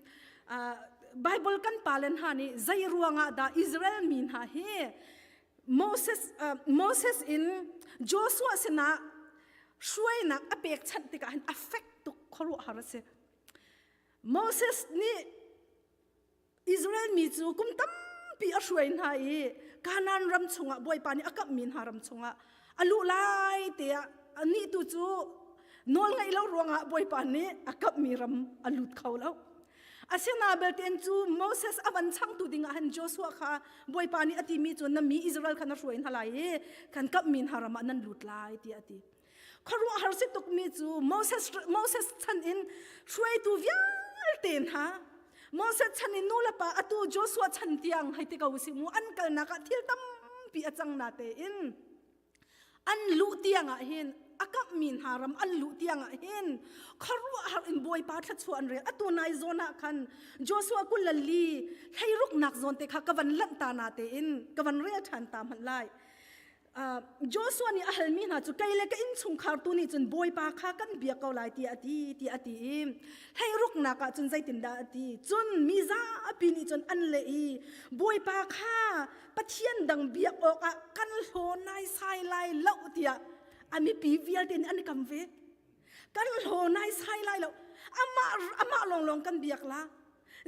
Bible kan pale hna nih zei ruangah dah Israel mi hna hi Moses Moses in Joshua sinah hruainak a pekchanh tikah hin a fek tuk khuaruahhar a si. Moses nih Israel mi cu kum tampi a hruai hna i Kanaan ram chungah Bawipa nih a kamhmi hna ram chungah a luh lai te ah anih tu cu nawl ngeih lo ruangah Bawipa nih a kamhmi ram a lut kho lo. Asinain belte cu Moses a van changtu dingah hin Joshua kha Bawipa nih a timi cu na mi Israel kha na hruai hna lai i kan kamhmi hna ram ah nan lut lai tiah a ti. Khuaruahhar si tukmi cu Moses, Moses chan in hruaitu vialte hna Moses chan in nu le pa atu Joshua chan tiang hei ti ko usih mu an kalnak ah thil tampi a cang na tein an luh tiang ah hin a kamhmi hna ram an luh tiang ah hin khuaruahhar in Bawipa thluachuah an rel atu nai zawn ah khan Joshua 22 hleiruknak zawn te kha ka van lanh ta na tein ka van rel ṭhan ta hmanh lai Joshua nih a halmi hna cu kei le ka innchungkhar tu nih cun Bawipa kha kan biak ko lai tiah a ti tiah a ti i hleiruknak ah cun zeitindah a ti cun mi zapi nih cun an leh i Bawipa kha Pathian dang biak awkah kan hlaw naisai lai lo tiah a mipi vialte nih an i kam ve kan hlaw naisai lai lo amah amah lawnglawng kan biak la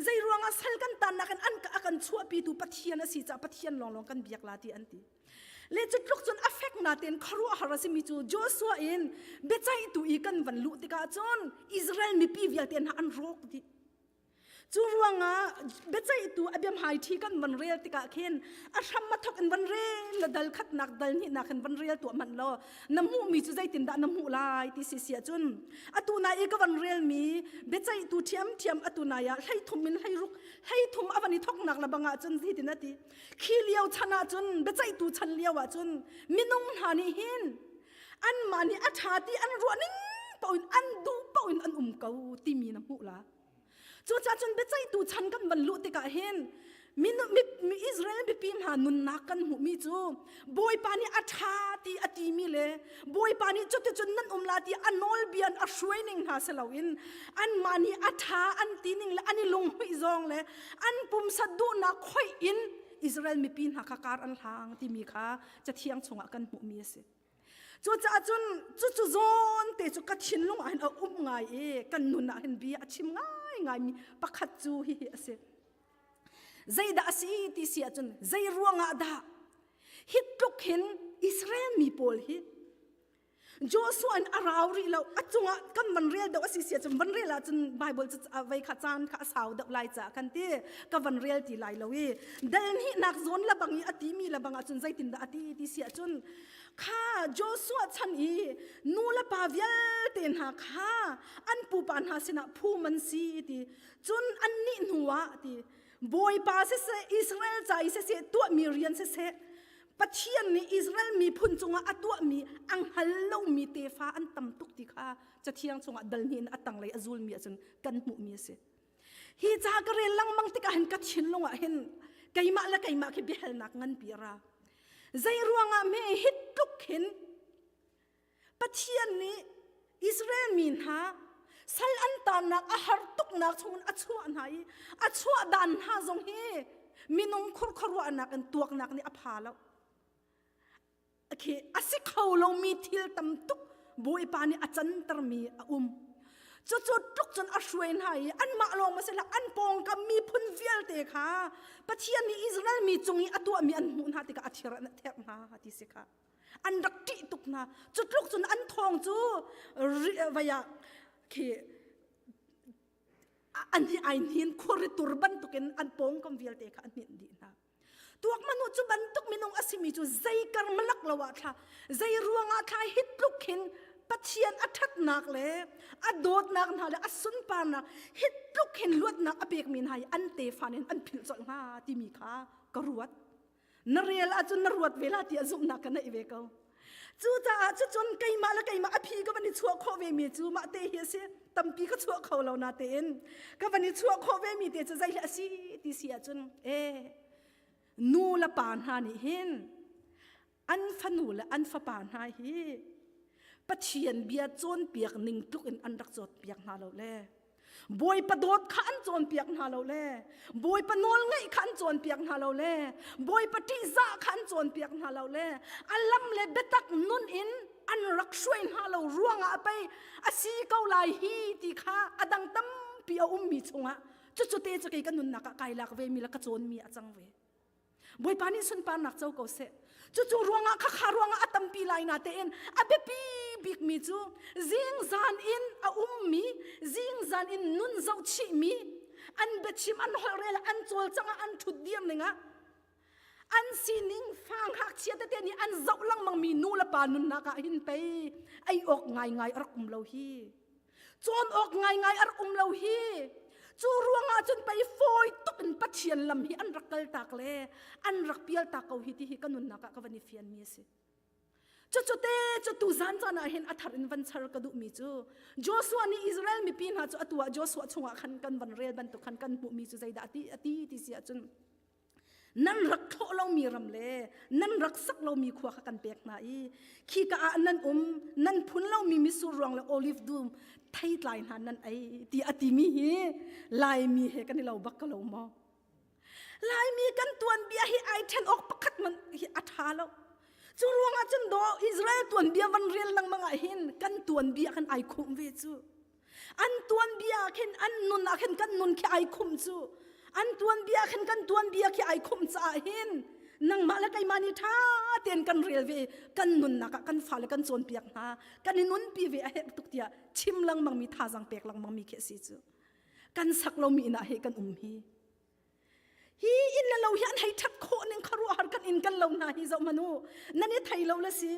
zei ruangah sal kan tannak in an a kan chuahpitu Pathian a si caah Pathian lawnglawng kan biak la ti an ti le cu tluk cun a fek natein khuaruahhar a simi cu Joshua in biaceihtu i kan van luh tikah cun Israel mipi vialte hna an rawk dih cu ruangah biaceihtu a biahmai ṭhi kan van rel tikah khin a hram a thok in van rel na dal khatnak dal hnihnak in van rel tuah hmanh law na hmuhmi cu zeitindah na hmuh lai ti si si ahcun atu nai i ka van relmi biaceihtu ṭhiamṭhiam atu nai ah 13 in 16 33 a van i thoknak la bang ahcun hitin a ti Khi lio chan ahcun biaceihtu chan lio ahcun minung hna nih hin anmah nih a ṭha ti an ruah ning paoh in an duh paoh in an um ko timi na hmuh la. Cucaah cun biaceihtu chan kan van luh tikah hin. Mi, mi, Israel mipi hna nunnak kan hmuhmi cu Bawipa nih a ṭha ti a timi le Bawipa nih cuticun nan um la ti a nawlbia a hruai ning hna si loin anmah nih a ṭha an ti ning le an i lunghmuih zawng le an pumsa duhnak khoih in Israel mipi hna kha kar an hlang timi kha cathiang chungah kan hmuhmi a si. Cucaah cun cucu zawn te cu ka thinlung ah hin a um ngai i kan nun ah hin bia a chim ngaingaimi pakhat cu hihi a si. Zeidah a si ti si ahcun zei ruangah dah hi tluk hin Israel mi pawl hi Joshua in a rau rih lo a cungah kan van rel deuh a si si ahcun van rel ahcun Bible cu vei kha caan kha a sau deuh lai caah kan ti ka van rel ti lai lo i dal hnihnak zawn la bang i a timi la bang ahcun zeitindah a ti ti si ahcun kha Joshua chan i nu le pa vialte hna kha an pupa hna sinah phum an si ti cun annih hnuah ti Bawipa siseh Israel ca i siseh tuahmi rian siseh Pathian nih Israel miphun cungah a tuahmi a hngal lomi tefa an tam tuk ti kha Cathiang chungah dal hnih in a tanglei a zulmi ahcun kan hmuhmi a si. Hi ca ka rel lengmang tikah hin ka thinlung ah hin keimah le keimah khi biahalnak nganpi a ra. Zei ruangah hme hi tluk hin Pathian nih Israel mi hna sal an tannak a har tuknak chungin a chuah hna i a chuah dan hna zong hi minung khurkhuaruahnak in tuaknak nih a pha lo. Khi a si kho lomi thil tam tuk Bawipa nih a cantermi a um. Cucu tluk cun a hruai hna i anmah lawng ma si hlah an pawngkam miphun vialte kha Pathian nih Israel mi cung i a tuahmi an hmuh hna tikah a thir an therh hna ti si kha. An rak ṭih tuk hna. Cu tluk cun an thawng cu vei ah khi an hi ai hnin khuari tur bantukin an pawngkam vialte kha a hninh dih hna. Tuak manu cu bantuk minung a simi cu zei kar malak lo ah thla zei ruangah thla hi tluk hin Pathian a ṭhatnak le a dawtnak hna le a sunparnak hi tluk hin luatnak a pekmi hna hi an tefa nih an philh colh hnga timi kha ka ruat. Na rel ahcun na ruat ve la tiah zumhnak ka neih ve ko. Cucaah cucun keimah le keimah a phi ka van i chuah khawh ve mi cu mah te hi a si. Tampi ka chuah kho lo na tein ka van i chuah khawh ve mi te cu zei hi a si ti si ahcun ee nu le pa hna nih hin an fanu le an fapa hna hi Pathian bia cawnpiak ning tluk in an rak cawnpiak hna lo le Bawipa dawt kha an cawnpiak hna lo le Bawipa nawl ngaih kha an cawnpiak hna lo le Bawipa ṭihzah kha an cawnpiak hna lo le a lam le biatak nun in an rak hruai hna lo ruangah pei a si ko lai hi ti kha a dang tampi a ummi chungah cucu te cu kei ka nunnak ah kai lak ve mi le ka cawnmi a cang ve. Bawipa nih sunparnak co ko seh. Cucu ruangah khakha ruangah a tampi lai na tein a biapi bikmi cu zingzan in a ummi zingzan in nun zohchihmi an biachim an holhrel an cawlcang ah an ṭhut dir ning ah an sining fa ngakchia tete nih an zoh lengmangmi nu le pa nunnak ah hin pei ei awk ngaingai a rak um lo hi. Cawn awk ngaingai a rak um lo hi. Cu ruangah cun pei fawi tuk in Pathian lam hi an rak kal tak le an rak pial tak ko hi ti hi ka nunnak ah ka van i fian mi a si. Cucu te cu tu zan caan ah hin a thar in van char ka duhmi cu Joshua nih Israel mipi hna cu atu ah Joshua chungah khan kan van rel bantuk khan kan hmuhmi cu zeidah a ti a ti ti si ahcun nan rak thlawh lomi ram le nan rak sak lomi khua kha kan pek hna i khika ah nan um nan phun lomi mitsur ruang le olive dum theitlai hna nan ei ti a timi hi Laimi he kan i lo bak ka lo maw Laimi kan tuanbia hi ai ṭhen awk pakhat man hi a ṭha lo cu ruangah cun do Israel tuanbia van rel lengmang ah hin kan tuanbia kan ai khum ve cu An tuanbia khin an nun ah khin kan nun khi ai khum cu. An tuanbia khin kan tuanbia khi ai khum caah hin nangmah le keimah nih ṭha tein kan rel ve kan nunnak ah kan fale kan cawnpiak hna kan i nunpi ve a herh tuk tiah chim lengmang mi thazaang pek lengmang mi khi a si cu kan sak lomi inn ah he kan um hi Hi inn le lo hi an hei ṭhat khawh ning khuaruahhar kan inn kan lo hna hi zoh hmanh u. Nan i thei lo le si.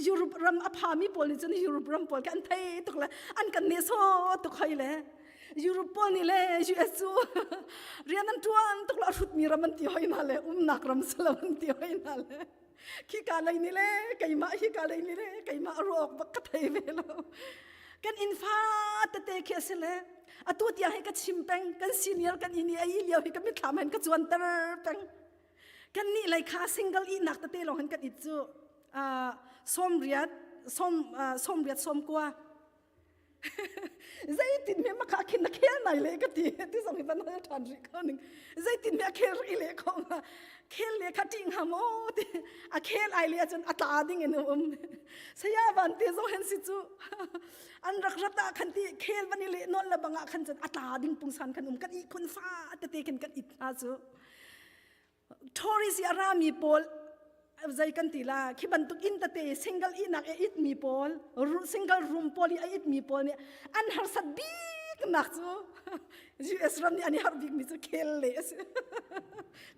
Europe ram a phami pawl nih cun Europe ram pawl khi an thei tuk le an kan nehsawh tuk hoi le. Europe pawl nih le US cu rian an ṭuan tuk le a hrutmi ram an ti hoi hna le umnak ram si lo an ti hoi hna le. Khika lei nih le keimah hika lei nih le keimah ruah awk bak ka thei ve lo. Kan inn fa tete khi a si le atu tiang hi ka chim peng kan senior kan inn i a i lio hi ka mitthlam hen ka cuanter peng. Kan nih lei kha single ihnak tete lawng hin kan it cu 80 sawm 80 90 zeitin me maka khin na khel nai le ka ti ti zong hi van hal than rih ko ning zeitin me a khel rih le ko ma khel le kha ting ha mo ti a khel ai le cun a tla ding in um saya van te zong hen si chu an rak rat ah khan ti khel van i le non la banga khan cun a tla ding pungsan khan um kan i khun fa te te khin kan it hna chu Tourist i a rami pawl zei kan ti la khi bantuk inn tete single ihnak i it mi pawl single room pawl i a it mi pawl nih an harsat bik nak cu US ram nih an i harh bik mi cu khel le a si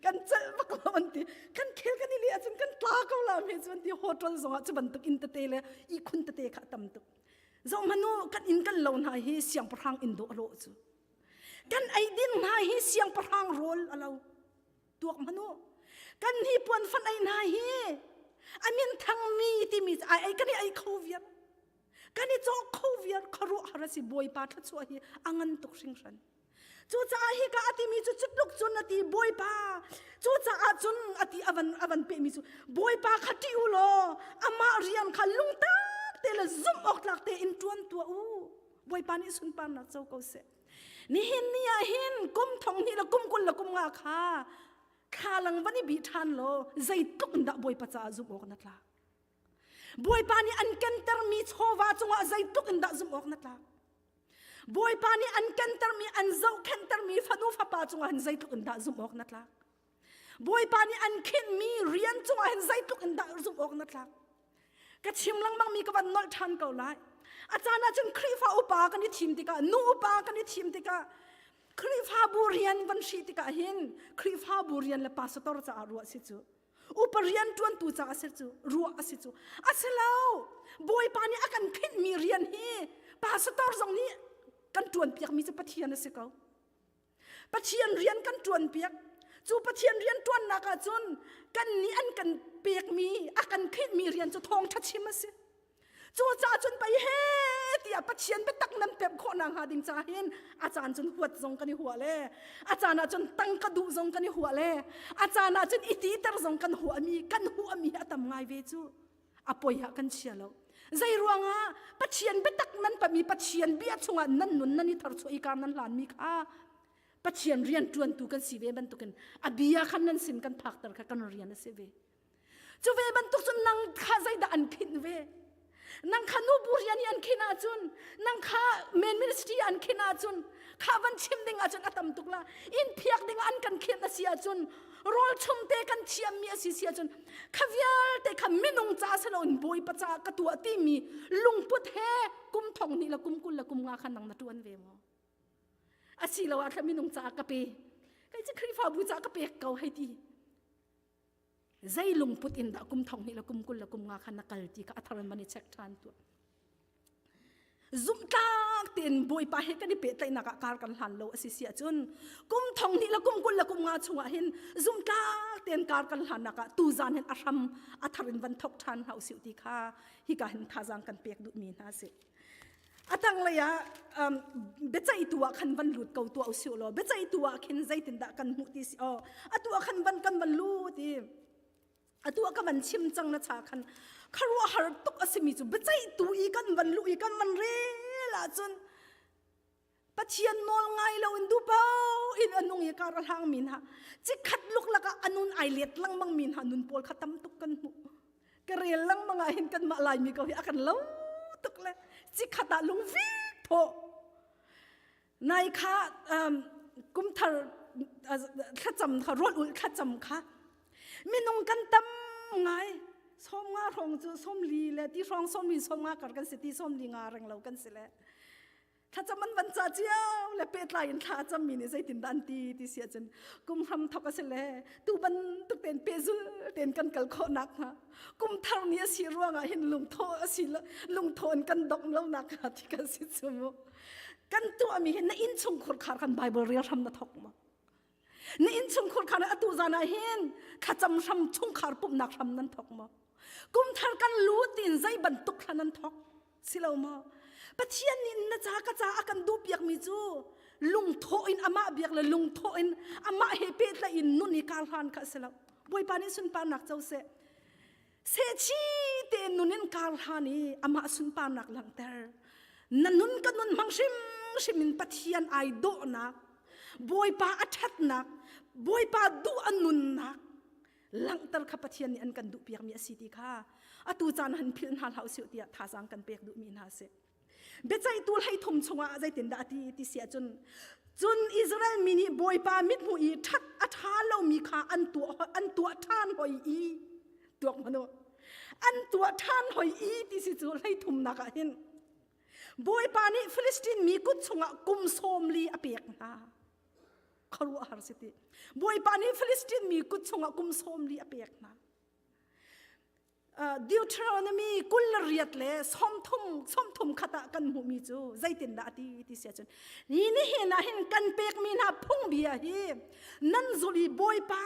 kan celh bak lo an ti kan khel kan i le ahcun kan tla ko la me cu an ti hotel zongah cu bantuk inn tete le ihkhun tete kha a tam tuk zoh hmanu kan inn kan lo hna hi siangpahrang inn dawh a lawh cu Kan eidin hna hi siangpahrang rawl a lo. Tuak hmanh u. Kan hi puan fan ei hna hi a min thangmi timi ai ei kan i ei kho viar. Kan i cawk kho viar khuaruah har a si Bawipa thluachuah hi a ngan tuk hringhran. Cucaah hika a timi cu cutluk cun a ti Bawipa cucaah cun a ti avan avan pehmi cu Bawipa kha ṭih u law amah rian kha lungtak te le zumh awk tlak tein ṭuan tuah u. Bawipa nih sunparnak co ko seh. Nihin ni ah hin kum thong hnih le kum 20 le kum nga kha thlalang van i bih ṭhan law zeitluk in dah Bawipa caah zumh awk na tlak. Bawipa nih an kentermi chawva cungah zeitluk in dah zumh awk na tlak. Bawipa nih an kentermi an zohkhenhtermi fanu fapa cungah hin zeitluk in dah zumh awk na tlak. Bawipa nih an khinhmi rian cungah hin zeitluk in dah zumh awk na tlak. Ka chim lengmang mi ka van nolh ṭhan ko lai. A caan ah cun Khrihfa upa kan i thim tikah, nu upa kan i thim tikah, Khrihfabu rian van hrih tikah hin Khrihfabu rian le pastor caah ruah si cu. Upa rian ṭuantu caah si cu, ruah a si cu. A si lo. Bawipa nih a kan khinhmi rian hi pastor zong nih kan ṭuanpiakmi cu Pathian a si ko. Pathian rian kan ṭuanpiak. Cu Pathian rian ṭuannak ah cun kan nih an kan pekmi, a kan khinhmi rian cu thawngṭha chim a si. Cucaah cun pei he tiah Pathian biatak nan pemh khawh nakhnga ding caah hin a caan cun huat zong kan i huah le a caan ah cun tangka duh zong kan i huah le a caan ah cun i titer zong kan huahmi kan huahmi a tam ngai ve cu a poi ah kan chia lo. Zei ruangah Pathian biatak nan pami Pathian bia chungah nan nun nan i tharchuah i kar nan hlanmi kha Pathian rian ṭuantu kan si ve bantukin a bia khan nan sin kan phakter kha kan rian a si ve. Cu ve bantuk cun nang kha zeidah an khinh ve? Nang kha nubu rian i an khinh ahcun, nang kha main ministry an khinh ahcun, kha van chim ding ahcun a tam tuk la. Inn phiak ding an kan khinh a si ahcun, rawl chum te kan thiammi a si si ahcun, kha vialte kha minung ca si loin Bawipa caah ka tuah timi lungput he kum thong hnih le kum 20 le kum nga kha nang na ṭuan ve maw? Asiloah thla minung caah ka pe. Kei cu Khrihfabu caah ka pek ko hei ti. Zei lungput in dah kum thong hnih le kum 20 le kum nga kha na kal ti kha a thar in van i check ṭhan tuah. Zumhtlak tein Bawipa he kan i pehtlaihnak ah kar kan hlan lo a si si ahcun kum thong hnih le kum 20 le kum nga chungah hin zumhtlak tein kar kan hlannak ah tuzan hin a hram a thar in van thok ṭhan hna usih ti kha hika hin thazaang kan pek duhmi hna a si. A tanglei ah um, biaceihtu ah khan van lut ko tuah usih law biaceihtu ah khin zeitindah kan hmuh ti si aw atu ah khan van kan van lut i atu ah ka van chim cang na cha khan khuaruahhar tuk a simi cu biaceihtu i kan van luh i kan van rel ahcun Pathian nawl ngai lo in dupo in a nung i kar a hlang mi hna cikhat luklak ah a nun ai let lengmang mi hna nun pawl kha tam tuk kan hmuh ka rel lengmang ah hin kanmah Laimi ko hi a kan lo tuk le cikhat ah lungfik thawh nai kha um, kumthar thlacam kha rawl ulh thlacam kha minung kan tam ngai 50 hrawng cu 40 le ti hrawng 40 50 kar kan si ti 40 nga reng lo kan si le thlacam an van ca cio le pehtlai in thla a cammi nih zeitindah an ti ti si ahcun kum hram thok a si le tu bantuk tein pehzul tein kan kal khawh nakhnga kum thar ni a si ruangah hin lungtho a si lungtho in kan dongh lo nakhnga ti kan si cu mu kan tuahmi hi na innchung khurkhar kan Bible rel hram na thok ma Na innchungkhar kha atu zan ah hin thlacam hram chungkhar pumhnak hram nan thok maw? Kumthar kan lu tin zei bantuk thla nan thok? Si lo maw? Pathian nih na ca ka ca a kan duhpiakmi cu lungthawh in amah biak le lungthawh in amah he pehtlaih in nun i kar hlan kha a si lo. Bawipa nih sunparnak co seh. Sehchi te nun in kar hlan i amah sunparnak langhter. Na nun ka nun hmang hrimhrim in Pathian ai dawhnak, Bawipa a ṭhatnak, Bawipa duh a nunnak langhter kha Pathian nih an kan duhpiakmi a si ti kha atu caan han philh hna hlah usih tiah thazaang kan pek duhmi hna a si. Biaceihtu hleithum chungah zeitindah a ti ti si ahcun cun Israel mi nih Bawipa mithmuh i ṭhat a ṭha lomi kha an tuah an tuah ṭhan hoi i tuak hmanh u an tuah ṭhan hoi i ti si cu hleithumnak ah hin Bawipa nih Filistin mi kut chungah kum sawm li a pek hna. Khuaruahhar si ti. Bawipa nih Filistin mi kut chungah kum sawm li a pek hna. Deuteronomy 28 le 30 30 khat ah kan hmuhmi cu zeitindah a ti ti si ahcun ni nihin ah hin kan pekmi hna phungbia hi nan zulh i Bawipa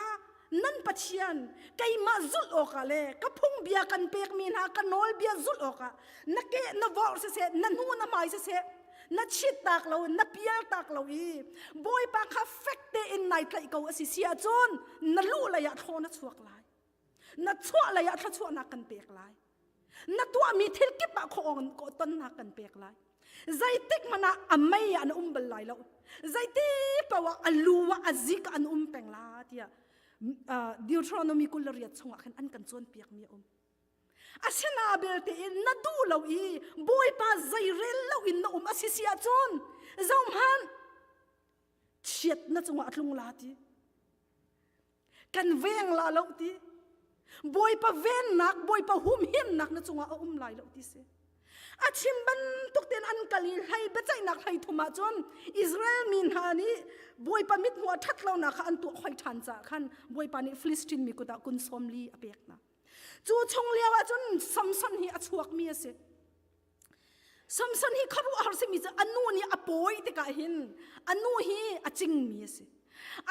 nan Pathian keimah zulh awkah le ka phungbia kan pekmi hna ka nawlbia zulh awkah na ke na vorh siseh na hnu na hmai siseh na chit tak lo na pial tak lo i Bawipa kha fek tein nai tlaih ko a si si ahcun na luh lei ah thlaw na chuak lai na chuah lei ah thluachuahnak kan pek lai na tuahmi thil kip ah khuaawng tonnak kan pek lai zeitik hmanh ah a mei ah na um bal lai lo zeiti paoh ah a lu ah a zik an um peng la tiah Deuteronomy 28 chungah khan an kan cawnpiakmi a um asina belte in na duh lo i bawipa zeirel lo in na um a si si ahcun zohhmanh chiat na cungah a tlung la ti kan veng la lo ti bawipa vennak bawipa humhimnak na cungah a um lai lo ti si a chim bantuk ten an kal i hlei biaceihnak hlei thum ah cun Israel mi hna nih bawipa mithmuh a ṭhat lonak kha an tuah hoi ṭhan caah khan bawipa nih Filistin mi kut ah kun sawm li a pek hna cu chung lio ah cun Samson hi a chuakmi a si Samson hi khuaruahhar simi cu a nu nih a pawi tikah hin a nu hi a cingmi a si.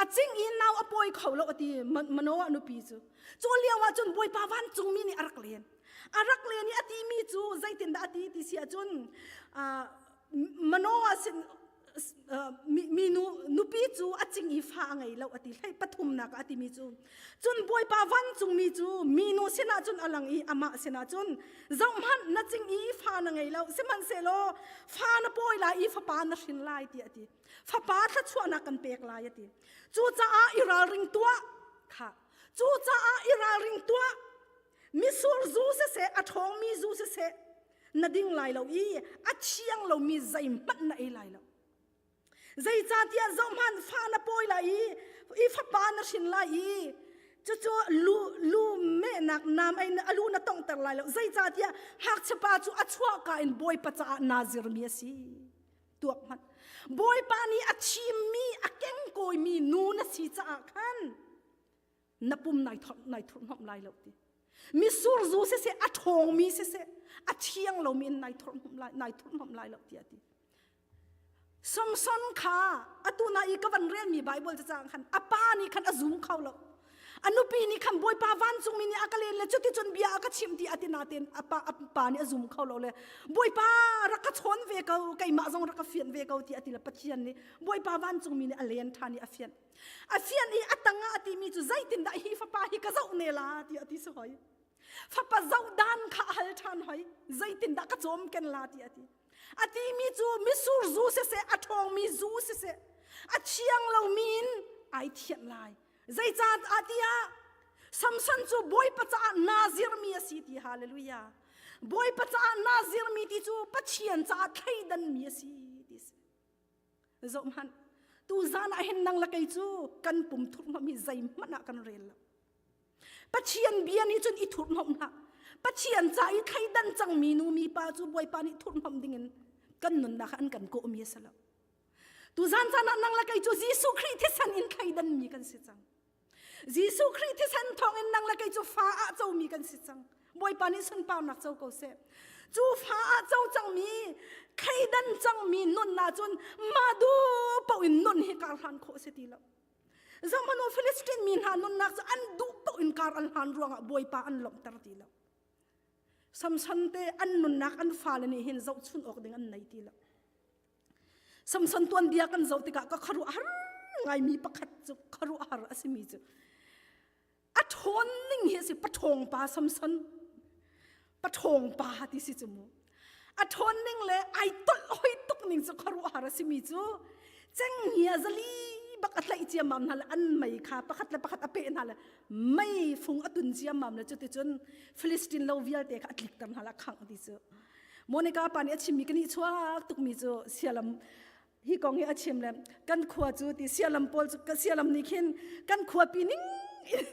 A cing i nau a pawi kho lo a ti Manoah nupi cu. Cu lio ah cun Bawipa vancungmi nih a rak len. A rak len i a timi cu zeitindah a ti ti si ahcun Manoah sin minu nupi cu a cing i fa a ngei lo a ti hlei pathumnak a timi cu cun bawipa vancungmi cu minu sinah cun a lang i amah sinah cun zohhmanh na cing i fa na ngei lo sihmanhsehlaw fa na pawi lai i fapa na hrin lai tiah a ti fapa thluachuahnak kan pek lai a ti cucaah i ralring tuah kha cucaah i ralring tuah misur zu siseh a ṭhawngmi zu siseh na ding lai lo i a thiang lomi zeihmanh na ei lai lo zeicahtiah zohhmanh fa na pawi lai i i fapa na hrin lai i cucu lu lu mehnak nam ei a lu na tonghter lai lo zeicahtiah ngakchiapa cu a chuahka in bawipa caah nazir mi a si tuak hmanh bawipa nih a thimmi a kengkawimi nu na si caah khan na pum nai thorh nai thurhhnawmh lai lo ti misur zu siseh a ṭhawngmi siseh a thiang lomi in nai thurhhnawmh lai nai thurhhnawmh lai lo ti a ti Samson kha atu na i ka van relmi Bible cacang khan a pa nih khan a zum kho lo a nupi nih khan bawipa vancungmi nih a ka len le cuticun bia a ka chimh ti a ti natein a pa a pa nih a zum kho lo le bawipa rak ka chawn ve ko keimah zong rak ka fianh ve ko ti a ti le Pathian nih bawipa vancungmi nih a len ṭhan i a fianh A fian i a tangah a timi cu zeitindah hi fapa hi ka zoh ne la ti a ti si hoi. Fapa zoh dan kha a hal ṭhan hoi. Zeitindah ka cawm ken la ti a ti. A timi cu misur zu siseh, a ṭhawngmi zu siseh, a thiang lomi in ai thianh lai. Zeicah tiah Samson cu Bawipa caah Nazir mi a si ti hallelujah. Bawipa caah Nazir mi ti cu Pathian caah thleidanmi a si ti si. Zohhmanh, tu zan ah hin nang le kei cu kan pum thurhhnawmh hi zeihmanh ah kan rel lo. Pathian bia nih cun i thurhhnawmh hlah. Pathian ca i thleidan cangmi nu mi pa cu Bawipa nih thurhhnawmh dingin kan nunnak ah an kan kawhmi a si lo. Tu zan caan ah nang le kei cu Jesuh Khrih thisen in thleidan mi kan si cang. Jesuh Khrih thisen thawngin nang le kei cu fa ah comi kan si cang. Bawipa nih sunparnak co ko seh. Cu fa ah co cangmi, thleidan cangmi nun ahcun mah duh paoh in nun hi kar hlan khawh a si ti lo. Zohhmanh u Philistine mi hna nunnak cu an duh paoh in kar an hlan ruangah Bawipa an lawmhter ti lo. Samson te an nunnak an fale nih hin zohchun awk ding an nei ti lo. Samson tuanbia kan zoh tikah ka khuaruahhar ngaimi pakhat cu khuaruahhar a simi cu a ṭhawn ning hi a si paṭhawng pa Samson paṭhawng pa ti si cu mu a ṭhawn ning le ai tolh hoi tuk ning cu khuaruahhar a simi cu cenghngia zali bak a tlaih ciammam hna le an mei kha pakhat le pakhat a peh hna le mei fung a tun ciammam le cuticun Philistine lo vialte kha a tlikter hna le a khangh ti cu Monica pa nih a chimmi ka nih chuak tukmi cu sialam hi kong hi a chim le kan khua cu ti sialam pawl cu ka sialam nih khin kan khuapi ning in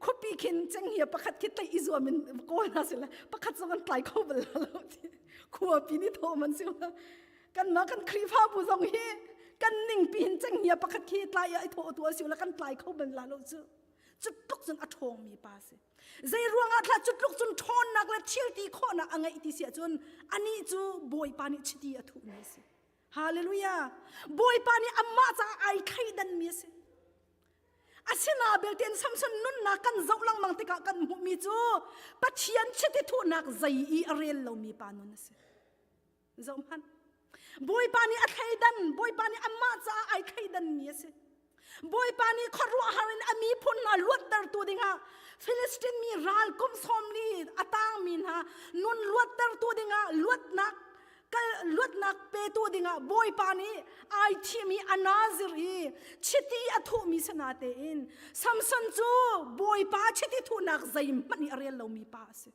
khuapi khin cenghngia pakhat khi tlaih i zuam in kawl hna sila pakhat zong an tlai kho bal lo ti khuapi nih thawh man si kanmah kan Khrihfabu zong hi kan ningpi hin cenghngia pakhat khi tlai i thawh tu a si la kan tlai kho bal la lo cu cu tluk cun a ṭhawngmi pa si zei ruangah thla cu tluk cun ṭhawnnak le thil ti khawhnak a ngeih ti si ahcun anih cu Bawipa nih chiti a thuhmi a si Hallelujah Bawipa nih amah caah ai thleidanmi a si Asina belte Samson nunnak kan zoh lengmang tikah kan hmuhmi cu Pathian chiti thuhnak zei i a rel lomi pa nun a si. Zohhmanh. Bawipa nih a thleidan, Bawipa nih amah caah ai thleidanmi a si. Bawipa nih khuaruahhar in a miphun hna luattertu dingah Filistin mi ral kum sawmli a tangmi hna nun luattertu dingah luatnak kal luatnak petu dingah Bawipa nih ai thimi a nazir i chiti a thuhmi sana tein Samson cu Bawipa chiti thuhnak zeihmanh i a rel lomi pa a si.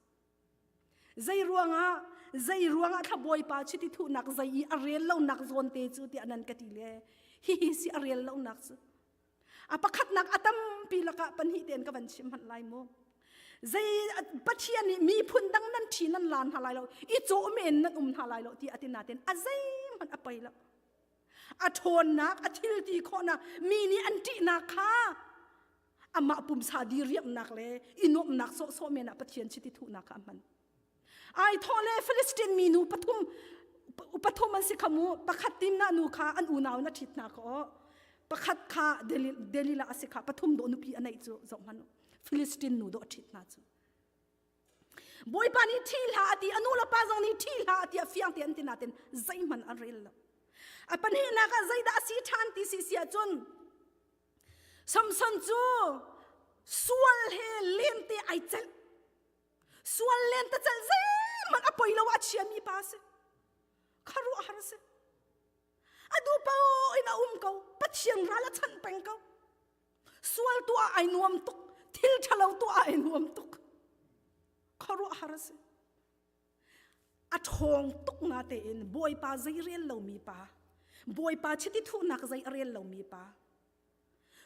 Zei ruangah zei ruangah thla Bawipa chiti thuhnak zei i a rel lonak zawn te cu tiah nan ka ti le hihi si a rel lonak cu a pakhatnak a tampi lakah pahnih tein ka van chim hmanh lai mu zei Pathian nih miphun dang nan ṭhi nan lan hna lai lo i cawh men nan um hna lai lo ti a ti natin a zeihmanh a pei lo a ṭhawnnak a thil ti khawhnak mi nih an ṭihnak kha amah pumsa diriamnak le i nuamhnak sawhsawh men ah Pathian chiti thuhnak kha a hman. Ai thawh le Philistine mi nu pathum pathum an si kha mu pakhat timna nu kha an unau na ṭhit hna kha aw pakhat kha Delilah a si kha pathum dawh nupi a neih cu zoh hmanh u Philistine nu dawh a ṭhit hna cu Bawipa nih ṭhi hlah a ti a nu le pa zong nih ṭhi hlah a ti a fiang te an ti natin zeihmanh an rel lo a pahnihnak ah zeidah a si ṭhan ti si si ahcun Samson cu sual he lente ai celh. Sual lente celh zeihmanh a poi lo a chiami pa a si. Khuaruahhar a si. A duh paoh in a um ko. Pathian ral a chanh peng ko. Sual tuah ai nuam tuk. Thil ṭhalo tuah ai nuam tuk. Khuaruahhar a si. A ṭhawng tuk nga tein Bawipa zei rel lomi pa, Bawipa chiti thuhnak zei a rel lomi pa,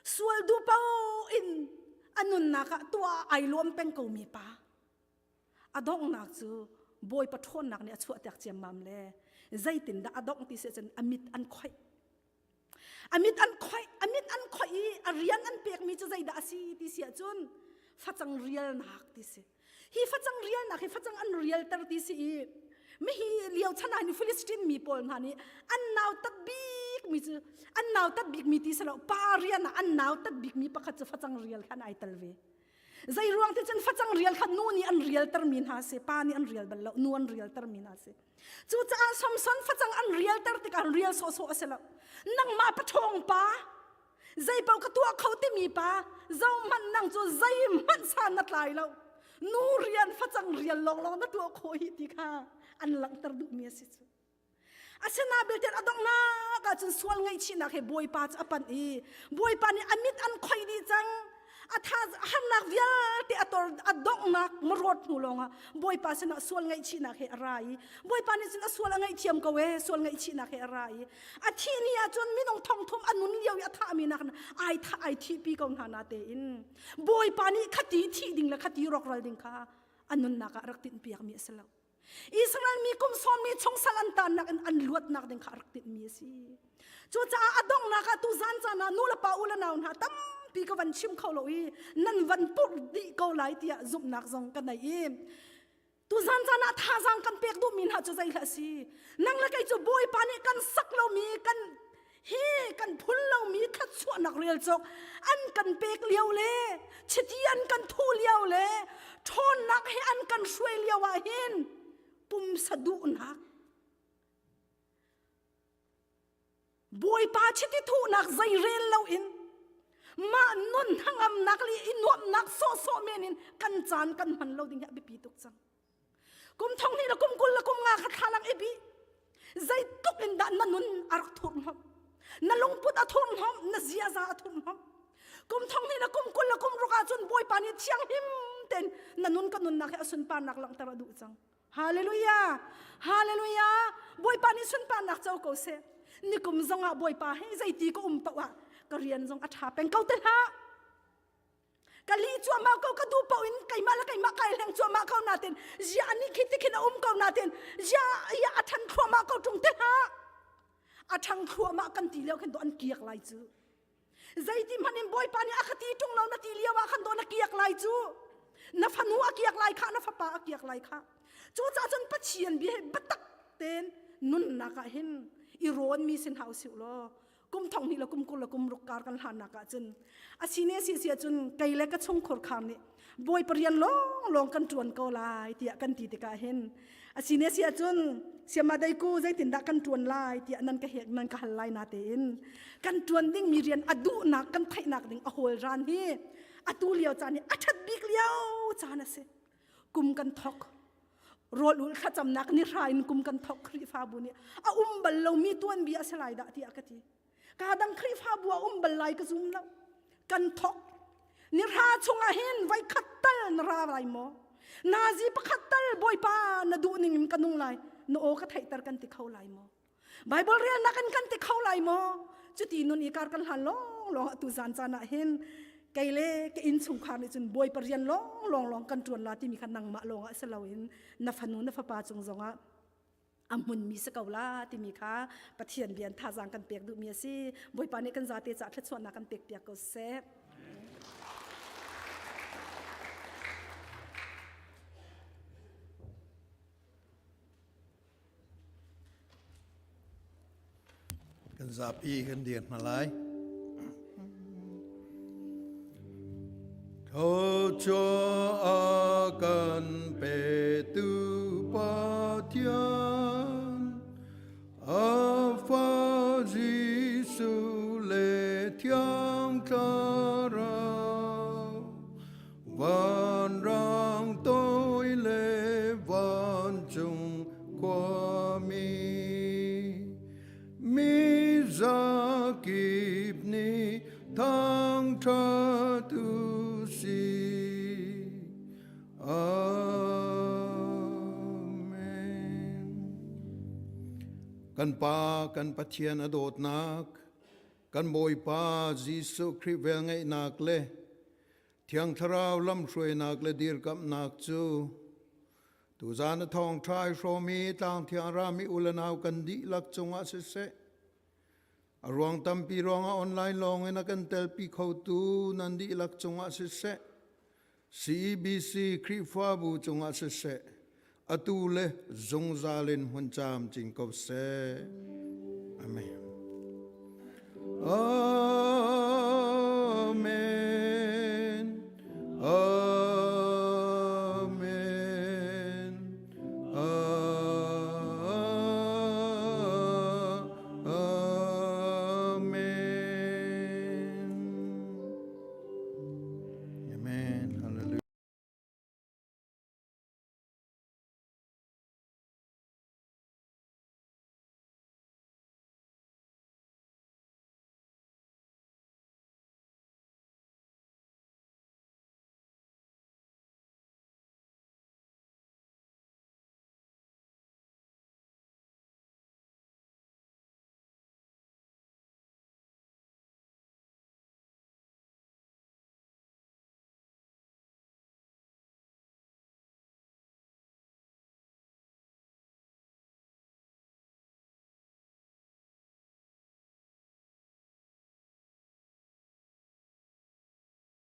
sual duh paoh in a nunnak ah tuah ai lawm peng komi pa, a donghnak cu Bawipa ṭhawnnak nih a chuahtak ciammam le zeitindah a dongh ti si cun a mit an khoih. A mit an khoih, a mit an khoih i a rian an pekmi cu zeidah a si ti si ahcun facang rialnak ti si. Hi facang rialnak hi facang an rialter ti si i mihi lio chan ah hin Philistine mi pawl hna nih an nautat bik mi cu an nautat bik mi ti si lo pa rian ah an nautat bik mi pakhat cu facang rial khan ai tel ve. Zei ruang ti cun facang rial kha nu nih an rialter mi hna si, pa nih an rial bal lo, nu an rialter mi hna si. Cucaah Samson facang an rialter tikah rial sawhsawh a si lo. Nangmah paṭhawng pa, zeipaoh ka tuah kho timi pa, zohhmanh nang cu zeihmanh san na tlai lo. Nu rian facang rial lawnglawng na tuah khawh hi ti kha an langhter duhmi a si cu. Asinain belte a donghnak ahcun sual ngaihchihnak he Bawipa cu a panh i Bawipa nih a mit an khoih dih cang. A tha harnak vialte a tor a donghnak marawt hnu lawngah Bawipa sinah sual ngaihchihnak he a ra i Bawipa nih cun a sual a ngaihthiam ko ee sual ngaihchihnak he a ra i a thih ni ah cun minung thongthum a nun lio i a thahmi nak ai thah ai thihpi ko hna na tein Bawipa nih khati thih ding le khati rawkral ding kha a nunnak ah rak tinhpiakmi a si lo. Israel mi kum sawm mi chung sal an tannak in an luatnak ding kha a rak tinhmi a si. Cucaah a donghnak ah tu zan caan ah nu le pa u le nau hna tampi ka van chim kho lo i nan van purh dih ko lai tiah zumhnak zong ka nei i tu zan caan ah thazaang kan pek duhmi hna cu zei hlah si nang le kei cu Bawipa nih kan sak lomi kan. Hi kan phun lomi thluachuahnak rel cawk an kan pek lio le chiti an kan thuh lio le ṭhawnnak he an kan hruai lio ah hin pumsa duhnak Bawipa chiti thuhnak zei rel loin mah nun hnangamnak le i nuamhnak sawhsawh men in kan caan kan hman lo ding hi a biapi tuk cang. Kum thong hnih le kum 20 le kum nga kha thlalang i bih. Zeitluk in dah na nun a rak thurhhnawmh. Na lungput a thurhhnawmh, na ziaza a thurhhnawmh. Kum thong hnih le kum 20 le kum ruk ahcun Bawipa nih thianghlim tein na nun ka nunnak hi a sunparnak langhter a duh cang. Hallelujah! Hallelujah! Bawipa nih sunparnak co ko seh. Nikum zongah Bawipa he zeiti ka um paoh ah ka rian zong a ṭha peng ko te hlah. Ka li cuahmah ko ka duh paoh in keimah le keimah kai hleng cuahmah ko natin zia ani khi tikhin a um ko natin zia ya a ṭhan thluahmah ko ṭung te hlah. A ṭhang thluahmah kan ti lio khin do an kiak lai cu. Zeiti hmanh in Bawipa nih a ka ti ṭung lo na ti lio ah khan daw na kiak lai cu. Na fanu a kiak lai kha, na fapa a kiak lai kha. Cucaah cun Pathian bia hi biatak tein nunnak ah hin i rawn mi sin hau siu law kum thong hnih le kum 20 le kum ruk kar kan hlannak ah cun a si ne si si ahcun kei le ka chungkhur khar nih Bawipa rian lawnglawng kan ṭuan ko lai tiah kan ti tikah hin a si ne si ahcun siama deiku zeitindah kan ṭuan lai tiah nan ka hek nan ka hal lai na tein kan ṭuan dingmi rian a duhnak kan theihnak ding a hawl ran hi atu lio caan hi a ṭhat bik lio caan a si kum kan thok rawl ul thlacamnak ni hra in kum kan thok Khrihfabu nih a um bal lomi tuanbia a si lai dah tiah ka ti Ka dang Khrihfabu a um bal lai ka zum lo. Kan thok. Ni hra chungah hin voi khat tal na ra lai maw? Nazi pakhat tal Bawipa na duh ning in ka nung lai. Na aw ka theihter kan ti kho lai maw? Bible relnak in kan ti kho lai maw? Cuti nun i kar kan hlan lawng lawng atu zan caan ah hin kei le ka inn chungkhar nih cun Bawipa rian lawng lawng lawng kan ṭuan la timi kha nangmah lawng ah si loin na fanu na fapa cung zongah a hmunmi si ko la timi kha Pathian bian thazaang kan pek duhmi a si. Bawipa nih kan zate caah thluachuahnak kan pek piak ko seh. Kan zapi kan dir hna lai. Thluachuah a kan petu Pathian, a fa Jesuh le Thiang Thlarau, vanrang toi le vancung khuami, Mi zakip nih thangṭhat u sih. Amen. Kan Pa, kan Pathian a dawtnak, kan Bawipa Jesuh Khrih velngeihnak le Thiang Thlarau lamhruainak le dirkamhnak cu Tuzaan a thawngṭha i hrawmi tlangthiang rami u le nau kan dihlak cungah siseh, a ruang tampi ruangah online lawngin a kan telpi khotu nan dihlak cungah siseh, CEBC Khrihfabu cungah siseh, atu le zungzal in hmun camcin ko seh. Amen. Amen.